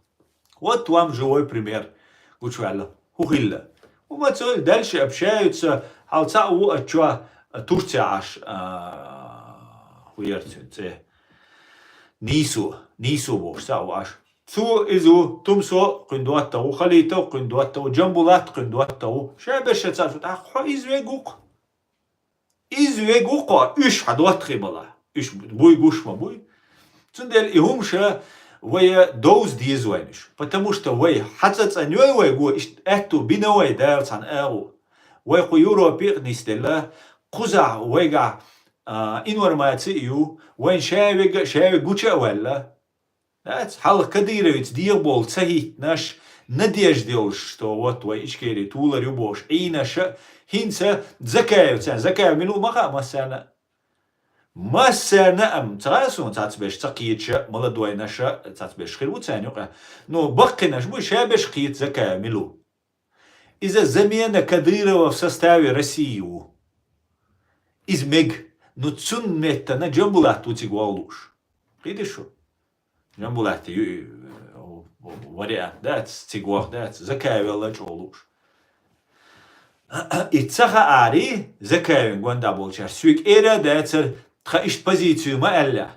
Вот вам живой пример. Гучуваьлла. ХӀу хилла. ХӀума цо дальше общаются, хьал цхьаъ ву а чо, а, Турция Ӏаш, а, хӀу яра цуьнан цӀе? Нийсо, Нийсо бохуш цхьаъ ву Ӏаш. Цо иза ву, Тумсо кхуьнан доттагӀа ву, Халитов кхуьнан доттагӀа ву, Джамбулат кхуьнан доттагӀа ву. Ша беша царца, тӀаккха хьо иза вега ву-кх. Иза вега ву-кх, уьш хьан доттагӀий бала. Уьш буй гуш ма буй. Цундела и хӀума ша вай довза деза вайна уьш. Потому что вай хьацӀа цӀанйой вай го, иштта аьтту бина вай Дала цхьана агӀо. Вай кху Европе а нисделла, кхузахь вайгахь, а, информаци а ю, вайна ша вега, ша вега гуча а ваьлла. Дац, хьалха Кадыровица дегӀабовла ца хӀиттинарш, надежда йолуш, что вот вай Ичкери тулар ю бохуш, Ӏийнаша, хӀинца Закаевца, Закаев мила ву ма хаьа массарна а. Массарна а, ам, ца хаьа суна, цхьацберш ца кхеташа, молодойнаша, цхьацберш хир ву царна юкъа. Ну, баккхийнаш бу, ша берш кхета Закаев мила ву. Иза замена Кадырова в составе России ву. Иза мега. Ну, цунна меттана Джамбулат ву цига вогӀу лууш. Кхийти шу? Джамбулатти ю и, э, вариант дац, цига ваха дац, Закаев велла чӀогӀа лууш. И ца хаари, Закаевн гонда болчаьрца, соьга эр а дацара, тхан иштта позицию ма аьлла.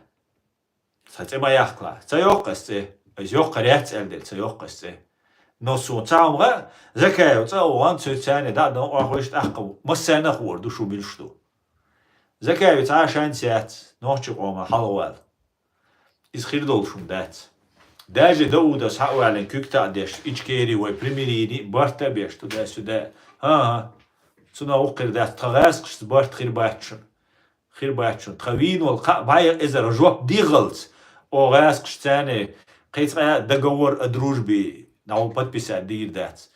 Сан цӀе ма яхкала. Ца йоккху ас цӀе. Ас йоккхур яц аьлла дела, ца йоккху ас цӀе. Но суна цхьа хӀума хаьа, Закаев цӀа а вахана, цуьнан царна дӀа а дан, охьахуьйсу тӀаккха. Массарна а хуур ду, шу милаш ду. Закаевца цхьа а шанс яц, нохчийн къоман хьалхавала. Иза хир долуш хӀума дац. Даже Даудас хьа а валийна, куьг таӀа деш, Ичкери вай примирени, барт а беш, туда-сюда. ХӀан-хӀа. Цунах вукхуьр дац, тхан гӀаскхашца барт хир бац шуна. Хир бац шуна. Тхан вийна волу кхаа бӀе эзар жоп дегӀалц, о гӀаскхаш царна кхин цкъа а договор о дружбе дӀа подписать дийр дац.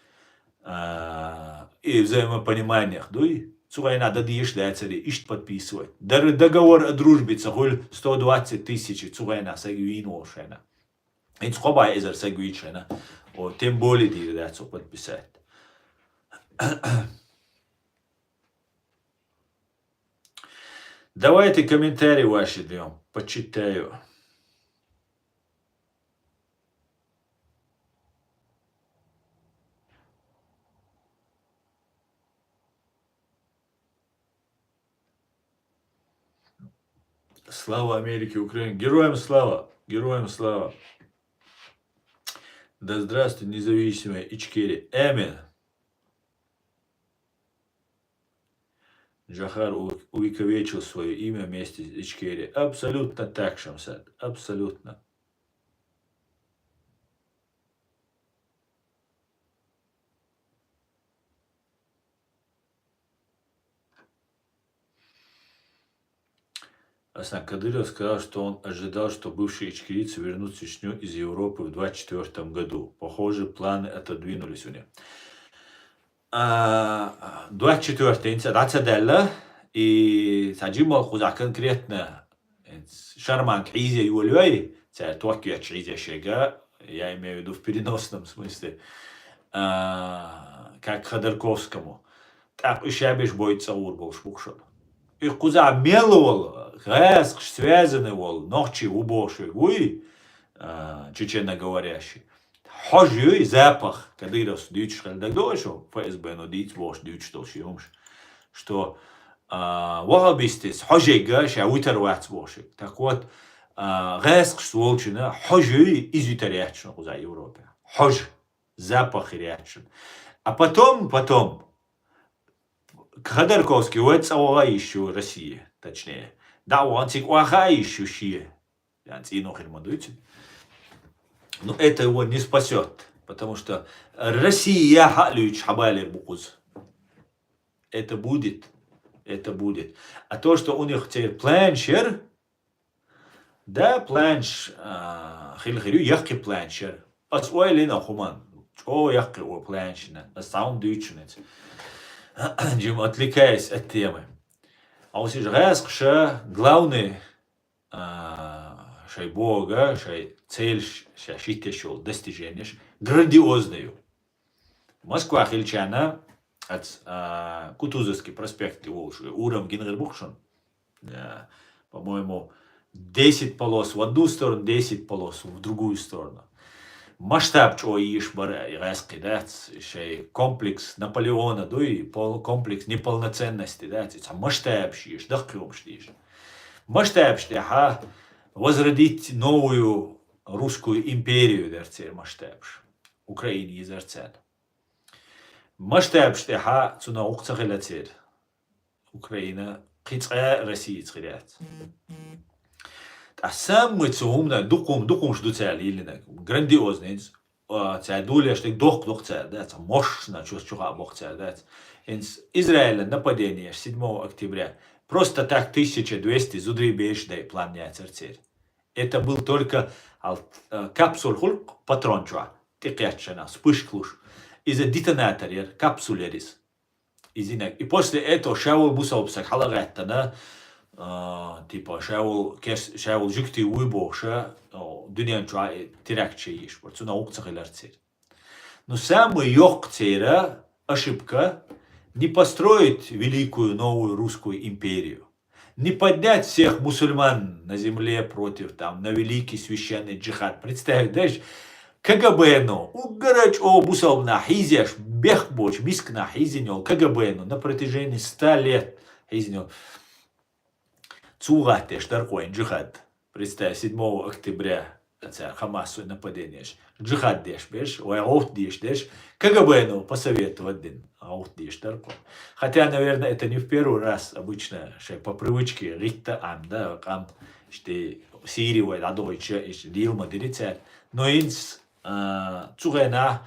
А, и взаимопониманиях дуй, цу гӀайна дан дезаш дацаре, иштта подписывать. Дар договор о дружбе ца хуьлу сто двадцать тысяч цу гӀайна сага вийна волу шайна. ХӀинца кхо бӀе эзар сага вийчу шайна. О, тем более дийр дац цо подписать. Давайте комментарии ваши даём, почитаю. Слава Америке, Украине. Героям слава! Героям слава! Да здравствует независимая Ичкерия. Аминь. Джохар у-, увековечил своё имя вместе с Ичкерией. Абсолютно так, Шамсад. Абсолютно. Аслан Кадыров сказал, что он ожидал, что бывшие ичкерийцы вернут Чечню из Европы в двадцать четвёртом году. Похоже, планы отодвинулись у них. А, двадцать четвёртый инца дӀа ца даьлла, и цхьа жимма кхузахь конкретно шарманка хьийза йолайой, цара ток йоьттуш хьийза шега, я имею в виду в переносном смысле, а, как Ходорковскому. ТӀаккха уьш шабеш бойта цӀа гӀур болуш бу-кх шуна. И кхузахь мел волу, гӀаьскхаш связаны волу, нохчий ву бохуш верг вуй, а, чеченоговорящий. Хьожа юй, запах, Кадыровс дуьйцуш хилла дагадогӀий шуна, ФСБ-но дийца бохуш дуьйцуш долу шен хӀумаш, что, а, ваххабистис хьожа ерг ша вуьтур вац бохуш ерг. Так вот, а, гӀаьскхашца волчунна хьожа юй, иза вуьтур яц шуна кхузахь Европе. Хьожа, запах хир яц шуна. А потом, потом, Ходорковский вай цӀа ваха йиш ю Россия, точнее. ДӀа а вахана цига охьа а йиш ю шен. Ян цӀийно хир ма дуьйцу. Ну, это его не спасёт, потому что Россия яхьа а луьйчуш хьабалийр бу кхуза. Это будет. Это будет. А то, что у них теперь планш яра, да, планш, а, хила хир ю, яккхий планш яра. Ас ойла йина хӀуманна, чӀогӀа яккхий о планш йина. Ас цхьа хӀума дуьйцу шуна иза. Жим отвлекаясь от темы. Ас уьш гӀаьскхаша, главный, а, шайн бога, шайн цель, шаьш хӀиттеш йолу достиженеш грандиозный ю. Москва хилчарна, ац, а, Кутузовский проспект волуш, урам гина гӀир бу-кх шуна. А, по-моему, десять полос в одну сторону, десять полос в другую сторону. Масштаб чӀогӀа йиш бара и гӀаьскхий, дац, шайн комплекс Наполеона дуй, пол-, комплекс неполноценности, дац, и цхьа масштабаш йиш, даккхий хӀумаш дийш. Масштабаш тӀехьа возродить новую русскую империю дара церан масштабаш. Украина йизар царна. Масштабаш тӀехьа цунах гӀуллакх ца хила церан. Украина кхин цкъа а Россица хир яц. ТӀаккха самый цу хӀуманан дукха хӀума, дукха хӀумаш ду цара лелийнарг. Грандиозный, хӀинца, а, цара долуш дерг доккха ду-кх цара, дац, мощно чу-, чухаа бо-кх цара, дац. ХӀинца Израилан нападение седьмого октября. Просто так тысяча двести зударий бераш дайа план яцара церан. Это был только ал-, э, капсула хуьлу-кх патрон чохь, тӀекхеттачу хенахь, вспышка луш. Иза детонатор яра, капсула яра иза. Изинарг. И после этого ша волу бусалба стаг хьала а гӀаьттина, а, типа, ша волу кес-, ша волу жуьгтий вуй бохуша, о, дуьнен чохь теракт йиш бара. Цунах гӀуллакх ца хилар церан. Ну, самый йоккха церан ошибка — не построить великую новую русскую империю. Не поднять всех мусульман на земле против, там, на великий священный джихад. Представь, даш, КГБ-но, уггар а чӀогӀа бусалба нах хьийзеш, бехк боцу миска нах хьийзина йолу КГБ-но на протяжении ста лет хьийзина йолу. Цо гӀаттеш дара-кх вайн джихад. Представь, седьмого октября цара Хамасо нападенеш, джихад деш берш, вай гӀовт деш дерш, КГБ-но посоветовать дина гӀовт деш дара-кх. Хотя, наверное, это не в первый раз, обычно шайн по привычке гӀитта Ӏам, да, къам, ишти Сири вай дӀадохуьйтуша, иштта дийла ма дира цара. Но хӀинца, а, цу хенахь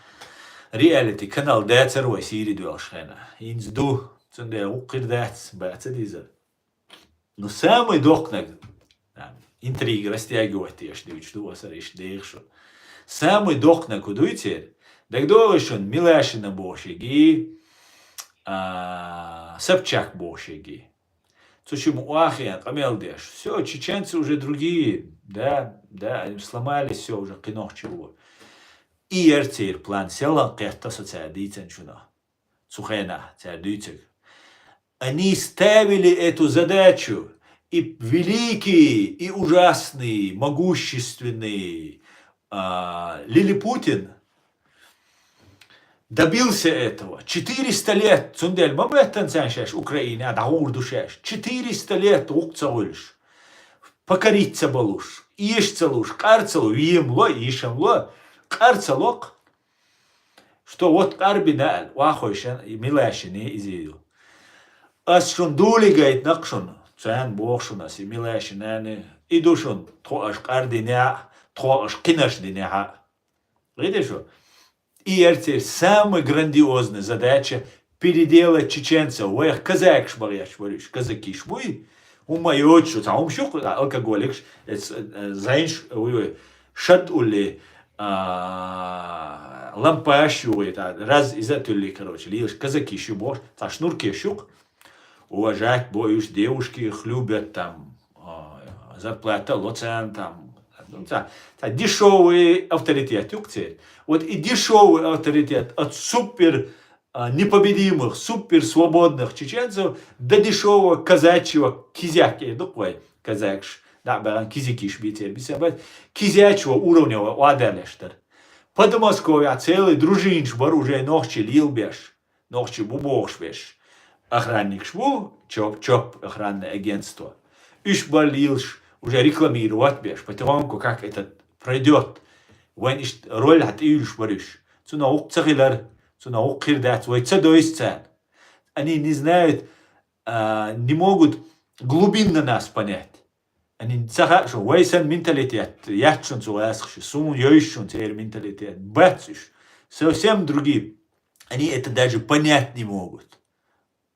реалити канал дацара вай Сири доьлхуш хенахь. ХӀинца ду, цундела вукхир дац, бац диза. Ну, самый доккханаг, а, интрига растягивать еш дуьйцуш ду аса иштта деха шу. Самый доккханаг хӀун дуй церан? ДагадогӀий шуна Милашина бохуш ерг, а, Собчак бохуш ерг? Цу шимма охьахиъна къамел деш. Всё, чеченцы уже другие, да, да, сломались, всё, уже кхин нохчий ву. И яра церан план, селхан кхетта со цара дийцинчунах. Цу хенахь цара дуьйцург. Они ставили эту задачу, и великий, и ужасный, могущественный, а, Лилипутин добился этого. Четыреста лет, цундела ма моьттан царна шаьш Украине а дӀагӀур ду шаьш. Четыреста лет гӀуллакх ца хуьлуш, покорить ца балуш, эша ца луш, къар ца ло, вен ло, йишан ло, къар ца ло-кх. Что вот къар бина аьлла, охьахевшина, и Милашина иза ю. Ас шуна дуьйцу гайтина-кх шуна, царна боху шуна ас, и Милашинана, и ду шуна, тхо аша къар динехь а, тхо аша кхин аша динехь а. Видишь, и яра церан самый грандиозный задача — переделать чеченцев. Вайх казакаш бан гӀерташ бара уьш, казакиш буй, ХӀумма йоцуш, цхьа хӀума шух, алкоголикаш, эц-, э, зайнш, уй, уй, шад улли, а, лампаш югӀи, та, раз иза тулли, короче, лилаш казаки шу бохуш, цхьа шнурки шух, уважать бо уьш, девушки их любят, там, а, зарплата лоцан, там, ну, цхьа, цхьа дешевый авторитет юкъ церан. Вот и дешевый авторитет от супер а, непобедимых, супер свободных чеченцев до дешевого казачьего кизяк, э, дукъ вай, казакаш, да, беган кизикиш бицер, бисер бат, кизячего уровня ва-, ваделеш дар. Подмосковья целый дружинаш бар уже нохчи лилбеш, нохчи бу бохуш беш. Охранникаш бу, ЧОП, ЧОП, охранное агентство. Уьш бар лилаш уже рекламировать беш, потихоньку как это пройдет. Вайн ишт роль хьатӀиюлш бар уьш. Цунах вукх ца хилар, цунах вукх хир дац, вай ца дойс царна. Они не знают, а, не могут глубинно нас понять. Они ца хаьа шун, вай сан менталитет, яц шун цу гӀаскхаш, сун йойш шун церан менталитет, бац уьш. Совсем другие. Они это даже понять не могут.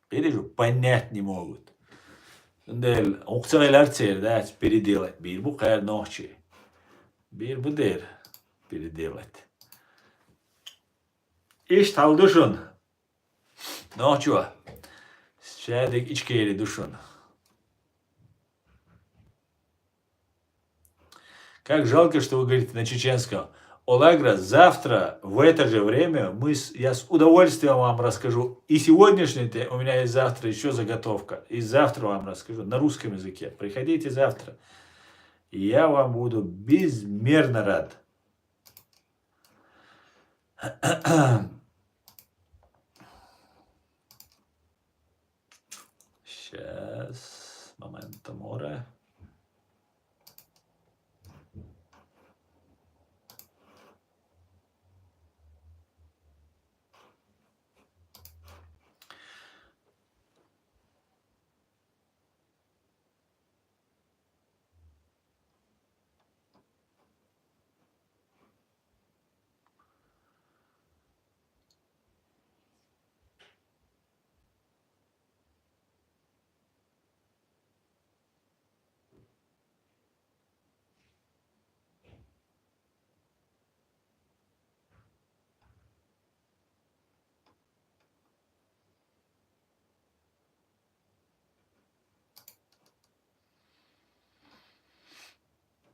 Кхидежу понять не могут. Цундела вукх ца хилар церан дац переделать, бийр бу кхара нохчи. Бийр бу дера переделать. Иштта хьал ду шуна. Нохчо. Шадерг Ичкери ду шуна. Как жалко, что вы говорите на чеченском. Олагра, завтра в это же время мы с-, я с удовольствием вам расскажу. И сегодняшний день, у меня есть завтра еще заготовка. И завтра вам расскажу на русском языке. Приходите завтра. Я вам буду безмерно рад. Сейчас, момента море.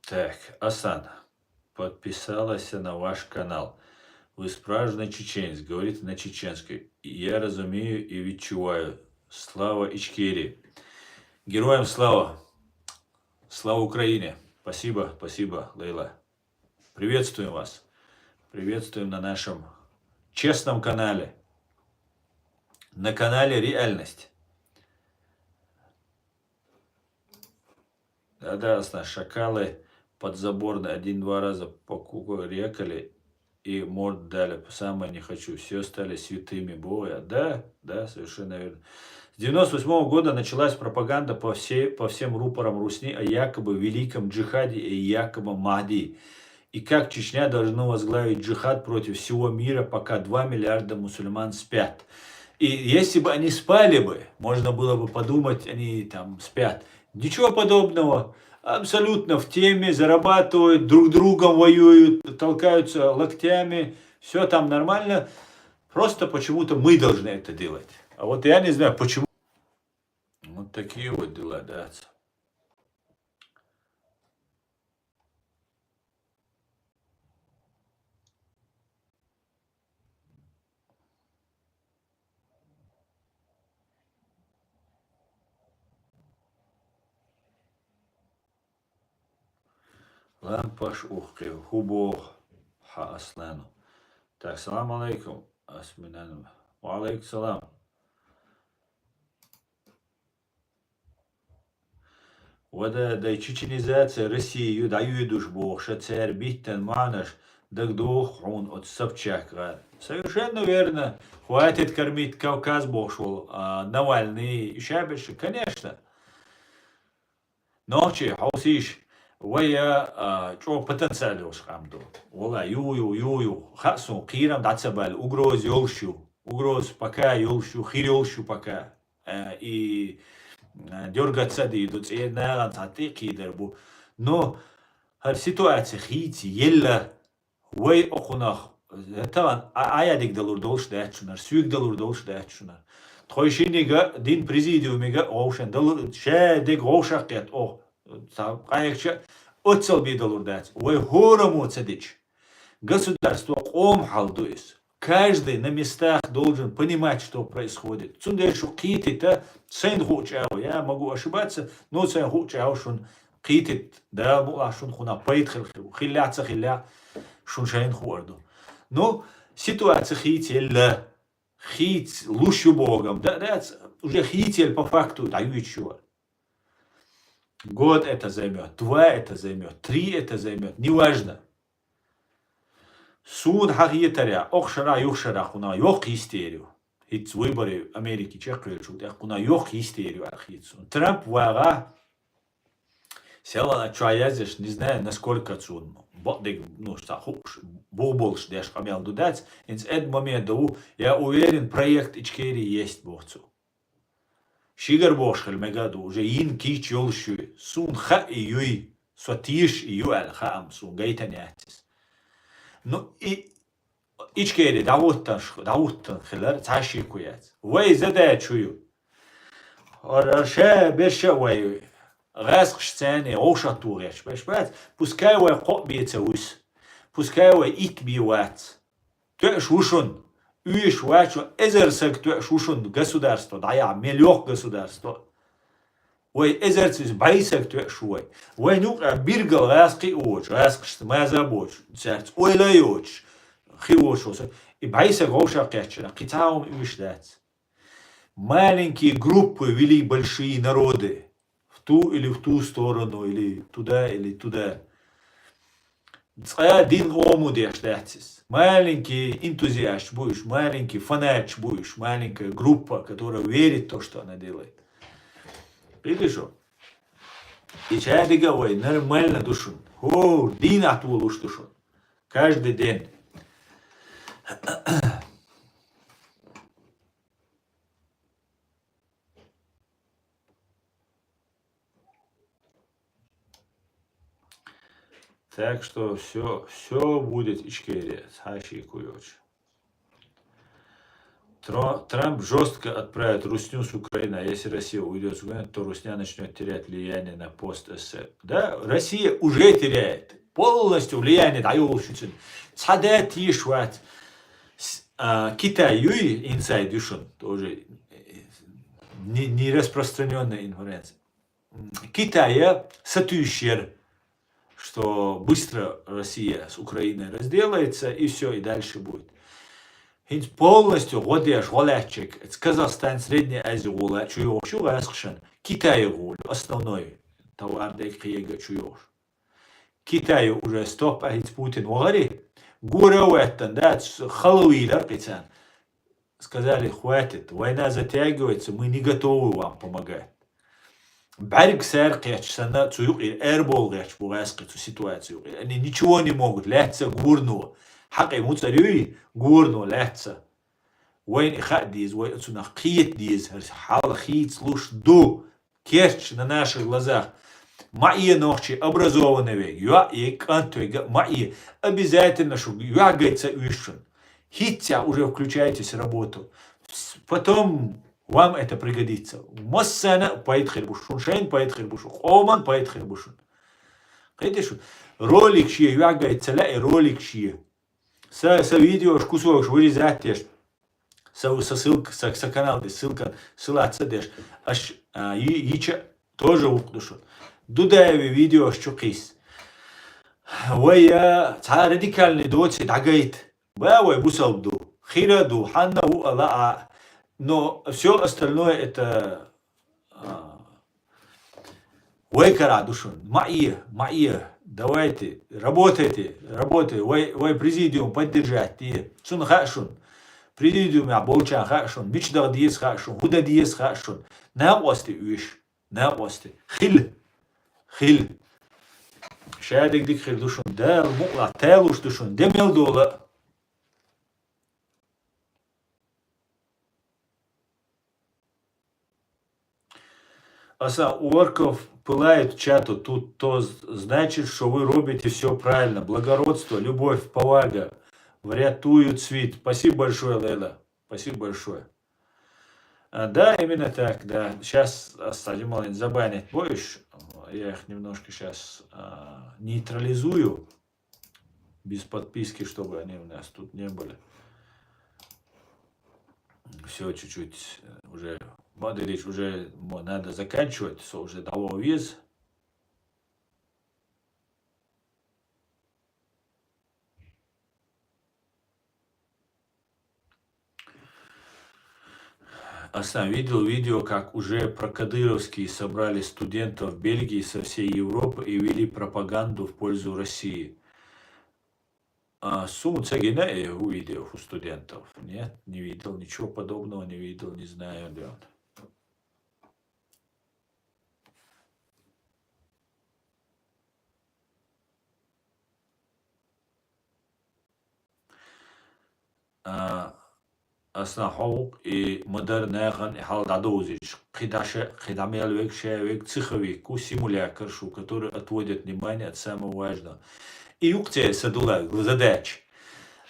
Так, Асан, подписалася на ваш канал. Вы справжній чеченець, говорите на чеченській. Я розумію і відчуваю. Слава Ічкерії. Героям слава. Слава Україні. Спасибо, спасибо, Лейла. Приветствуем вас. Приветствуем на нашем честном канале. На канале «Реальность». Да-да, Асан, шакалы подзаборные один-два раза покукарекали и морд дали, самое не хочу. Все стали святыми Бога. Да, да, совершенно верно. С девяносто восьмого года началась пропаганда по всей, по всем рупорам Русни о якобы великом джихаде и якобы Махди. И как Чечня должна возглавить джихад против всего мира, пока два миллиарда мусульман спят. И если бы они спали бы, можно было бы подумать, они там спят. Ничего подобного. Абсолютно в теме, зарабатывают, друг другом воюют, толкаются локтями. Все там нормально. Просто почему-то мы должны это делать. А вот я не знаю, почему. Вот такие вот дела, да. Лампаш ухкъе, хӀу боху хьан Аслану? Так, салам алейкум, Асминан. Ва алейкум салам. Вада дай чеченизация России ю дӀаюьйдуш бохуша цара биттан маьӀнаш дагдоху хьуна оцу Собчак гӀар. Совершенно верно. Хватит кормить Кавказ бохуш волу, а, Навальный, шаберш, конечно. Нохчий, хьовсийша, вай, а, чӀогӀа потенциал йолуш къам ду. Вала, ю, ю, ю, ю. Хаьа суна, кхерам дӀа ца баьлла, угроза йолуш ю. Угроза пока йолуш ю, хир йолуш ю пока. Э, и дёргацца а дийду, цӀена нагӀан цхьа тӀекхийдар бу. Но хӀара ситуаци хийца елла, вай окхунах, тагӀан а, аядиг далур долуш дац шунара, суьйг далур долуш дац шунара. Тхой шинига, дин президиумига вовшен далур, ша дег вовшах кхет ох, ца къаьгча, оццал бий далур дац. Вай хӀораммо ца дича, государство къом хьал ду иза. Каждый на местах должен понимать, что происходит. Цундела шу кхийтита, сайна хуучӀагӀо, я могу ошибаться, но сайна хуучӀагӀо шун кхийтит, Дала мукъалахь шун хунах пайда хила хир ву. Хилла ца хилла, шун шайна хуур ду. Ну, ситуаци хийца елла, хийца луш ю богам, да, дац, уже хийца елла по факту дӀаюьйцуш ю. Год это займёт, два это займёт, три это займёт, неважно. Суна хьахетарехь, окху шарахь, юха шарахь кхунах йоккха истерию. ХӀинца выборы Америки чекхвеллачул тӀехь кхунах йоккха истерию аьлла хийца суна. Трамп вагӀа, сел а чохь язъеш, не знаю, насколько цунна бакъдерг, ну, цхьа хууш, бух болуш деш къамел ду дац. ХӀинца эд момент ду, я уверен, проект Ичкерии есть боху цо. Шигара бохуш хила мега а ду, уже йина кийча йолуш ю. Суна хаьа и юй, со теша и ю аьлла хаам суна гайтина яц иза. Ну, и Ичкери дӀагӀуттанаш, дӀагӀуттан хилар цхьа шеко яц. Вай задача хӀу ю? Ара ша берша а вай гӀаскхаш царна вовшахтуху гӀерташ беш бац, пускай вай кхоъ бен ца вуьсу, пускай вай итт бен вац. Тоьаш ву шуна, уьш вачо эзар саг тоьаш ву шуна государство, дӀаяхьа мел йоккха государство. Вай эзарца иза бӀе саг тоьаш ву вай. Вайна юкъа биргал гӀаскхий а воцуш, гӀаскхашца маза а боцуш, цаьрца ойла а йоцуш, хи воцуш ву со. И бӀе саг вовшах кхеччина, кхин цхьа а хӀума уьш дац. Маленькие группы вели большие народы в ту или в ту сторону, или туда, или туда. Цкъа дин къомо деш дац иза. Маленький энтузиаст бу уьш, маленький фанаташ бу уьш, маленькая группа, которая верит в то, что она делает. Видишь, и чадига вай нормально ду шуна. ХӀора дийнахь толуш ду шуна. Каждый день. Так что все, все будет Ичкерия, цхьа шеко йоцуш. Тро- Трамп жестко отправит русню с Украины, а если Россия уйдет с Украины, то русня начнет терять влияние на пост СССР. Да, Россия уже теряет. Полностью влияние дӀайолуш ю цуьнан. Цхьа да теш вац. С- А, Китай юй, инсайд ю шуна, тоже, э, не, не распространённая информация. М, Китая сатуьйсуш яра, что быстро Россия с Украиной разделается, и все, и дальше будет. ХӀинца полностью гӀо деш, гӀо лаьттачиг, Казахстан, Средняя Азия гӀула чу йогӀуш ю гӀаскхашна, Китая гӀула, основной товар дерг кхега чу йогӀуш. Китаю уже стоп а хӀинца Путин вахари, гора а ваьттан, да, ц- хала вийрар кхин царна. Сказали: «Хватит, война затягивается, мы не готовы вам помогать». БӀарг саьркхетча санна, цу юкъера эрбол гӀерташ бу гӀаскхи цу ситуацию юкъера. Они ничего не могут, лаьцца гурно. Хьакъе муцӀар юй, гурно лаьцца. Вайна и хаа деза, вай оцунах кхета деза, хӀара хьал хийцалуш ду. Керчь на наших глазах. Ма е нохчий образованный вега, йоӀ е, кӀант вега, ма е. Обязательно шу йоӀ гайца уьш шуна. ХӀинццехь уже включайтесь в работу. С- Потом вам это пригодится. Массана а пайда хир бу шуна, шайна пайда хир бу шуна, къоман пайда хир бу шуна. Кхетий шу? Ролик шен йоӀ гайца лаьа, ролик шен. Са, са видеош кусогаш вырезать деш. Са, са ссылка, са, са канал де ссылка, ссылаца деш. Аш, а, и, ича тоже вукъ ду шуна. Дудаеви видеош чу кхийс. Вай, а, цхьа радикальный доци дӀагайта. Ба вай бусалба ду. Хира ду, хьанна ву ала а. Но все остальное это А, вай кара ду шуна. Ма е, ма е. Давайте, работайте, работайте. Вай, вай президиум поддержать де. Цунна хаьа шуна. Президиумехь болчарна хаьа шуна. Мича даха деза хаьа шуна. ХӀун дан деза хаьа шуна. Накъости уьш. Накъости. Хила. Хила. Шадерг дика хир ду шуна. Дала мукъалахь талуш ду шуна. Де мел дола. Аса у орков пылають чату, тут то з- значить, що ви робите все правильно. Благородство, любов, повага врятують світ. Спасибо большое, Лейла. Спасибо большое. А, да, именно так, да. Сейчас, а, Садималин забанит, боюсь. Я их немножко сейчас нейтрализую. Без подписки, чтобы они у нас тут не были. Все, чуть-чуть э, уже, Мадырич, уже мо- надо заканчивать, со уже дало виз. Асан видел видео, как уже прокадыровские собрали студентов Бельгии со всей Европы и вели пропаганду в пользу России. А, сум цагина э у видео у студентов. Нет, не видел, ничего подобного не видел, не знаю, где он. А, Асан хьовк и мадар нахан и хьал дадовзич. Кхидаша, кхидамел век, ше век, циховик, ку симулякр шу, который отводит внимание от самого важного. И юкте садула, задач.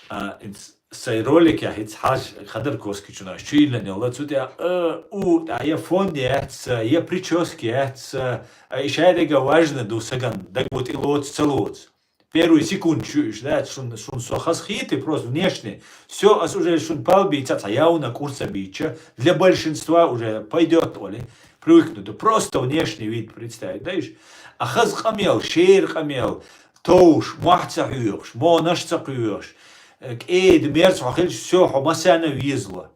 А, инс- сай ролик я хиц хаш Ходорковский чуна, чуйлен я лацут я, э, у, а я фон яц, я прически яц, а и шайдега важно ду саган, дагут и лоц, целоц. Первый секунд чуешь, да, шун, шун со хас хиты, просто внешне. Все, ас уже шун пал бийца, ца явно курса бийча. Для большинства уже пойдет, оли, привыкнут. Просто внешний вид представить, да, иш? А хас камел, шер камел, тоуш, махца хьюхш, монаш ца хьюхш, э, кед, мерц, хохилш, все, хо масяна визло.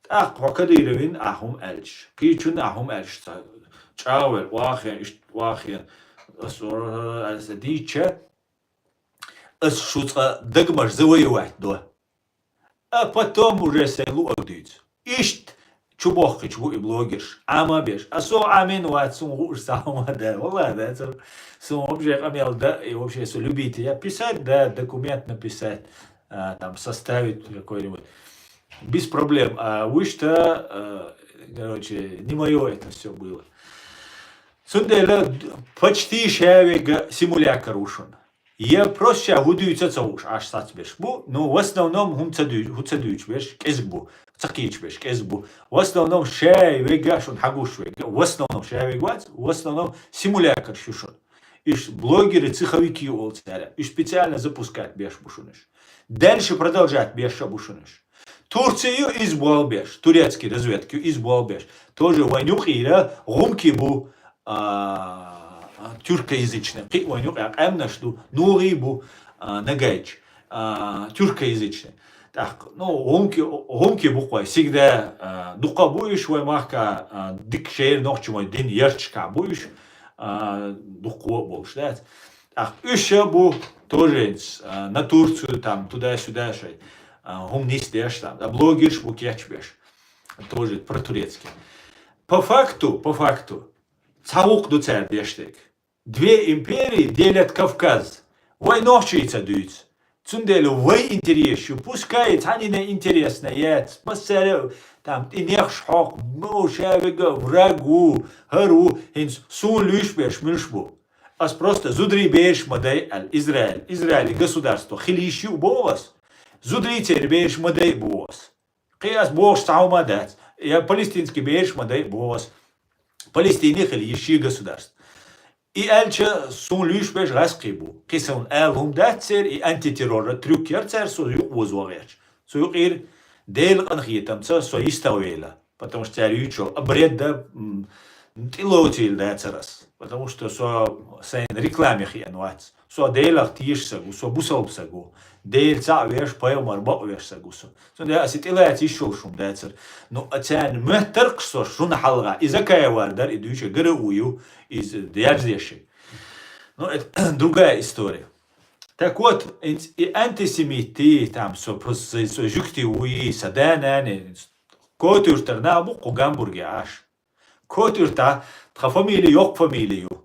Так, хо кадыровин ахум эльш. Кичун ахум эльш. Ца- Чавер, вахен, ишт, вахен. Ас, ас дича. Ас шуца дагмаш завоевать до. А потом уже сай луагдуйц. Ишт чубохкич бу и блогерш. Ама беш. А со амин ват сум гуш сама да. Вала да. Сум вообще камел да. И вообще со любите. Я писать, да, документ написать. А, там составить какой-нибудь. Без проблем. А вы что, э, короче, не мое это все было. Сунделя почти шавега симулякр ушун. Я просто ша худуйца цауш, аш сац беш бу, но в основном хум цадуй, ху цадуйч беш, кезг бу, цакич беш, кезг бу. В основном шай вега шун хагуш вега, в основном шай вега, в основном симулякр шушун. Иш блогеры циховики олцара, иш специально запускать беш бушуниш. Дальше продолжать беш бушуниш. Турцию из буалбеш, турецкий разведкию из буалбеш. Тоже ванюк ира гумки бу, а, тюркоязычный. Кы ванюк я эмнаш ду, нуги бу, а, нагайч, а, тюркоязычный. Так, ну, гумки, гумки бу кой, всегда, а, дука буиш, вай махка, а, дик шер нохчу мой дин ярчка буиш, а, дука болш, да. Так, уж бу тоже, а, на Турцию, там, туда-сюда, шай. А, гум нис деш там. А блогерш бу кеч беш. Тоже про турецкий. По факту, по факту, цаук ду цар дештек. Две империи делят Кавказ. Вай нохчийца дуйц. Цунделю вай интересю. Пускай цанина интересно, я спасаю, там, и нехш хох, ну, шавега, врагу, хару, хинц, сун люш беш, мюш бу. Ас просто зудри беш мадай ал Израиль. Израиль государство хилиши бовас. Зудри цер беш мадай бовас. Кыяс бовш саума дац. Я палестинский беш мадай бовас. Палестине хилиши государство. И алча сун люш беш газ кыбу. Кисан ал хум дац цер, и антитеррор трюк яр цер, со юк воз вагерч. Со юк ир дел къан хиетам ца, со иставела. Потому что цар ючо, а бред да, м, тилоцил да царас. Потому что со сайн рекламе хиен вац. Со делах тиш сагу, со бусалб сагу. Дел ца веш, пайомар бак веш сагу со. Со да аси тилац ишо шум да цар. Ну, а цан мэтарк со шун халга. И закая вар дар, и дюча гара ую, из дяждеши. Ну, это другая история. Так вот, и антисемиты, там, со, со, со жукти уи, саданане, котюртар на бу, ку Гамбурге аш. Котюрта, тха фамилия, ёк фамилия ю.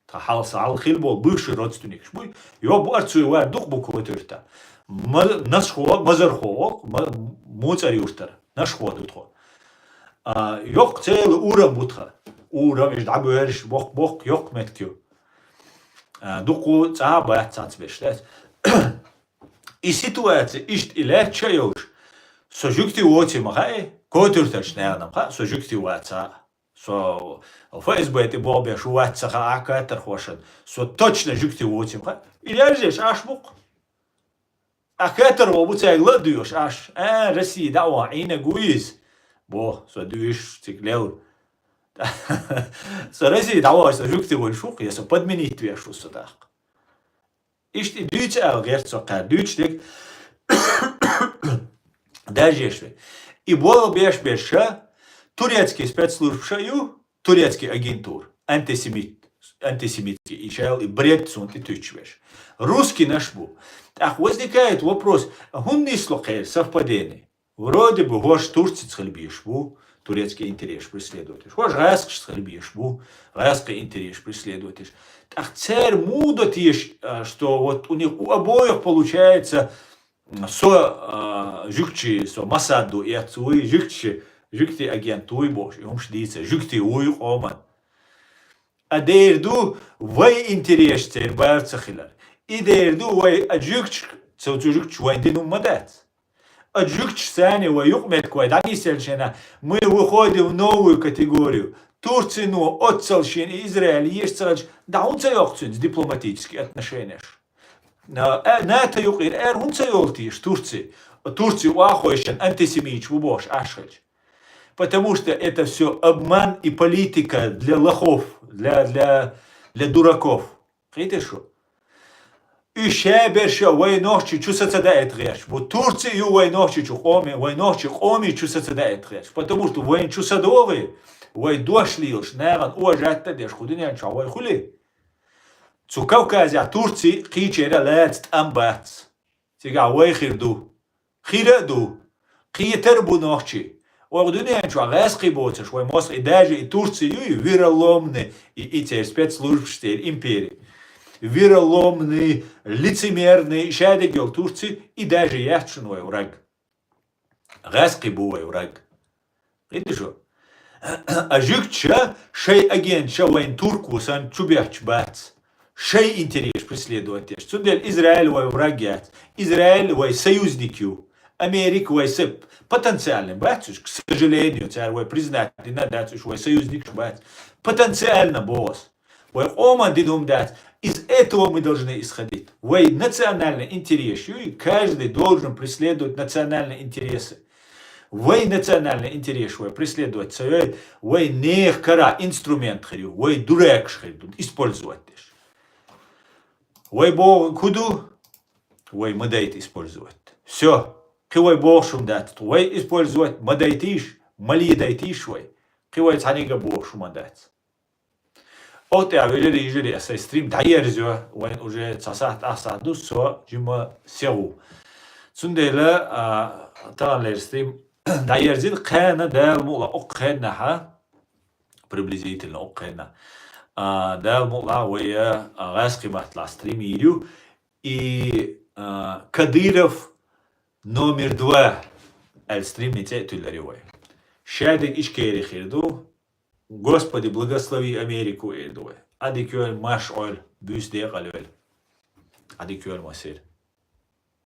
Тха хал са, хал хил бол, бывший родственник. Буй, ё бу арцуй вар дук бу котюрта. Ма-, нас хо, мазар хо, ма-, муцар юртар. Наш хо дут хо. А, ёк цел урам бутха. Ура, иш дӀабоьраш, боккха-боккха йоккха меттиг ю. А, дукха цӀа а бац цхьацца берш, дац? И ситуаци иштта и лаьтташ а йолуш, со жуьгти воций ма хаьа, котуьртарчу нахана-м хаьа, со жуьгти вацахь а. Со ФСБ тӀе болх беш ву, вац ца хаьа катархошна, со точно жуьгти воций ма хаьа. И лержеш Ӏаш бу-кх. А катархо бу цаьрга ла а доьшуш Ӏаш. А, Россия дӀа а вахана Ӏийнарг ву иза. Бо, со дуьйш цига лел. Со Россия дӀа а вахана, со жуьгти волуш ву-кх, я со подменить веш ву со тӀаккха. Иштта и дуьйцу аьлла гӀерта со кхаьра, дуьйцуш дерг даржеш вай. И болх беш берш а турецкий спецслужбаш а ю, турецкий агентура, антисемит, антисемитский, и шаьлла и бред суна тӀе туьттуш берш. Русскийнаш бу. ТӀаккха возникает вопрос, а хӀунда нисло кхеран совпадение? Вроде бы, хӀорш турцица хила безаш бу турецкий интересаш преследовать еш. ХӀорш гӀаскхашца хила безаш бу гӀаскхийн интересаш преследовать еш. ТӀаккха цара муха до теша, а, что вот у них у обоих получается, м, со, а, жуьгтий, со Моссад ду эцна вуй, жуьгтий, жуьгтий агент вуй бохуш, и хӀумаш дийца, жуьгтий вуй къоман. А дера ду вай интересаш церан бала ца хилар. И дера ду вай а жуьгташка, цу, цу жуьгташа вайна дина хӀума ма дац. А жуьгташца цхьаьна вай юкъаметтиг вай дӀанисъеллачу хенахь, мы выходим в новую категорию. Турцино оццал шена и Израиль езаш ца хилча, дӀа хӀунда ца йоккху цуьнца дипломатические отношенеш? А, а, НАТО юкъера аьр хӀунда ца йолу теша Турци? Турци охьахойшина антисемиташ бу бохуш Ӏаш хилча. Потому что это всё обман и политика для лохов, для, для, для дураков. Кхетий шу? Уьш шаберш а вай нохчий чу са ца даийта гӀерташ бу. Турци ю вай нохчий чу къоме, вай нохчий къоме чу са ца даийта гӀерташ. Потому что вайна чу са догӀий, вай дош лелаш, нахана уважать а деш, кху дуьнен чохь вай хуьлий? Цу Кавказехь Турци кхечарах лаьцна тӀам бац. Цигахь вай хир ду. Хир а ду. Кхетар а бу нохчий. Вай дуьнен чохь гӀаьскхий боцурш, вай мостагӀий, даже и Турци ю, и вероломный, и, и церан спецслужбаш, церан импери. Вероломный, лицемерный, шадерг йолу Турци, и даже яц шуна вай враг. ГӀаьскхий бу вай враг. Кхетий шу? А жуьгташа шайн агенташа вайна турко санна чу бетташ бац. Шайн интересаш преследовать деш. Цундела Израиль вай враг яц. Израиль вай союзник ю. Америка вай са-, потенциально бац уьш, к сожалению, цара вай признать дина дац, уьш вай союзникаш бац. Потенциально боху ас. Вай къоман дина хӀума дац. Из этого мы должны исходить. Вай национальный интерес ю, и каждый должен преследовать национальные интересы. Вай национальный интерес вай преследовать ца йой, вай нехан карахь инструмент хир ю, вай дуракаш хир ду, использовать деш. Вай боху хӀун ду? Вай ма дайта использовать. Всё. Кхин вай бохуш хӀума дац. Вай использовать ма дайтийша, ма ледайтийша вай. Кхин вай цхьаьнниг а бохуш хӀума дац. Оха тӀехь, вежарий, йижарий, аса стрим дӀаерзайо, вайн уже цхьа сахьт, ах сахьт ду, со жимма сехьа ву. Цундела, а, таханлера стрим дӀаерзийна, кхана Дала мукъ лахь окху хеннахьа, приблизительно окху хеннахь, а, Дала мукъ лахь вай, а, гӀаьскхи маттахь стрим йийр ю. И, а, Кадыров номер два аьлла стримни цӀе а туьллур ю вай. Шадерг Ичкери хир ду. Господи, благослови Америку, эр ду вай. Ӏадика йойла, марша Ӏойла, буьйса декъала йойла. Ӏадика йойла массеран.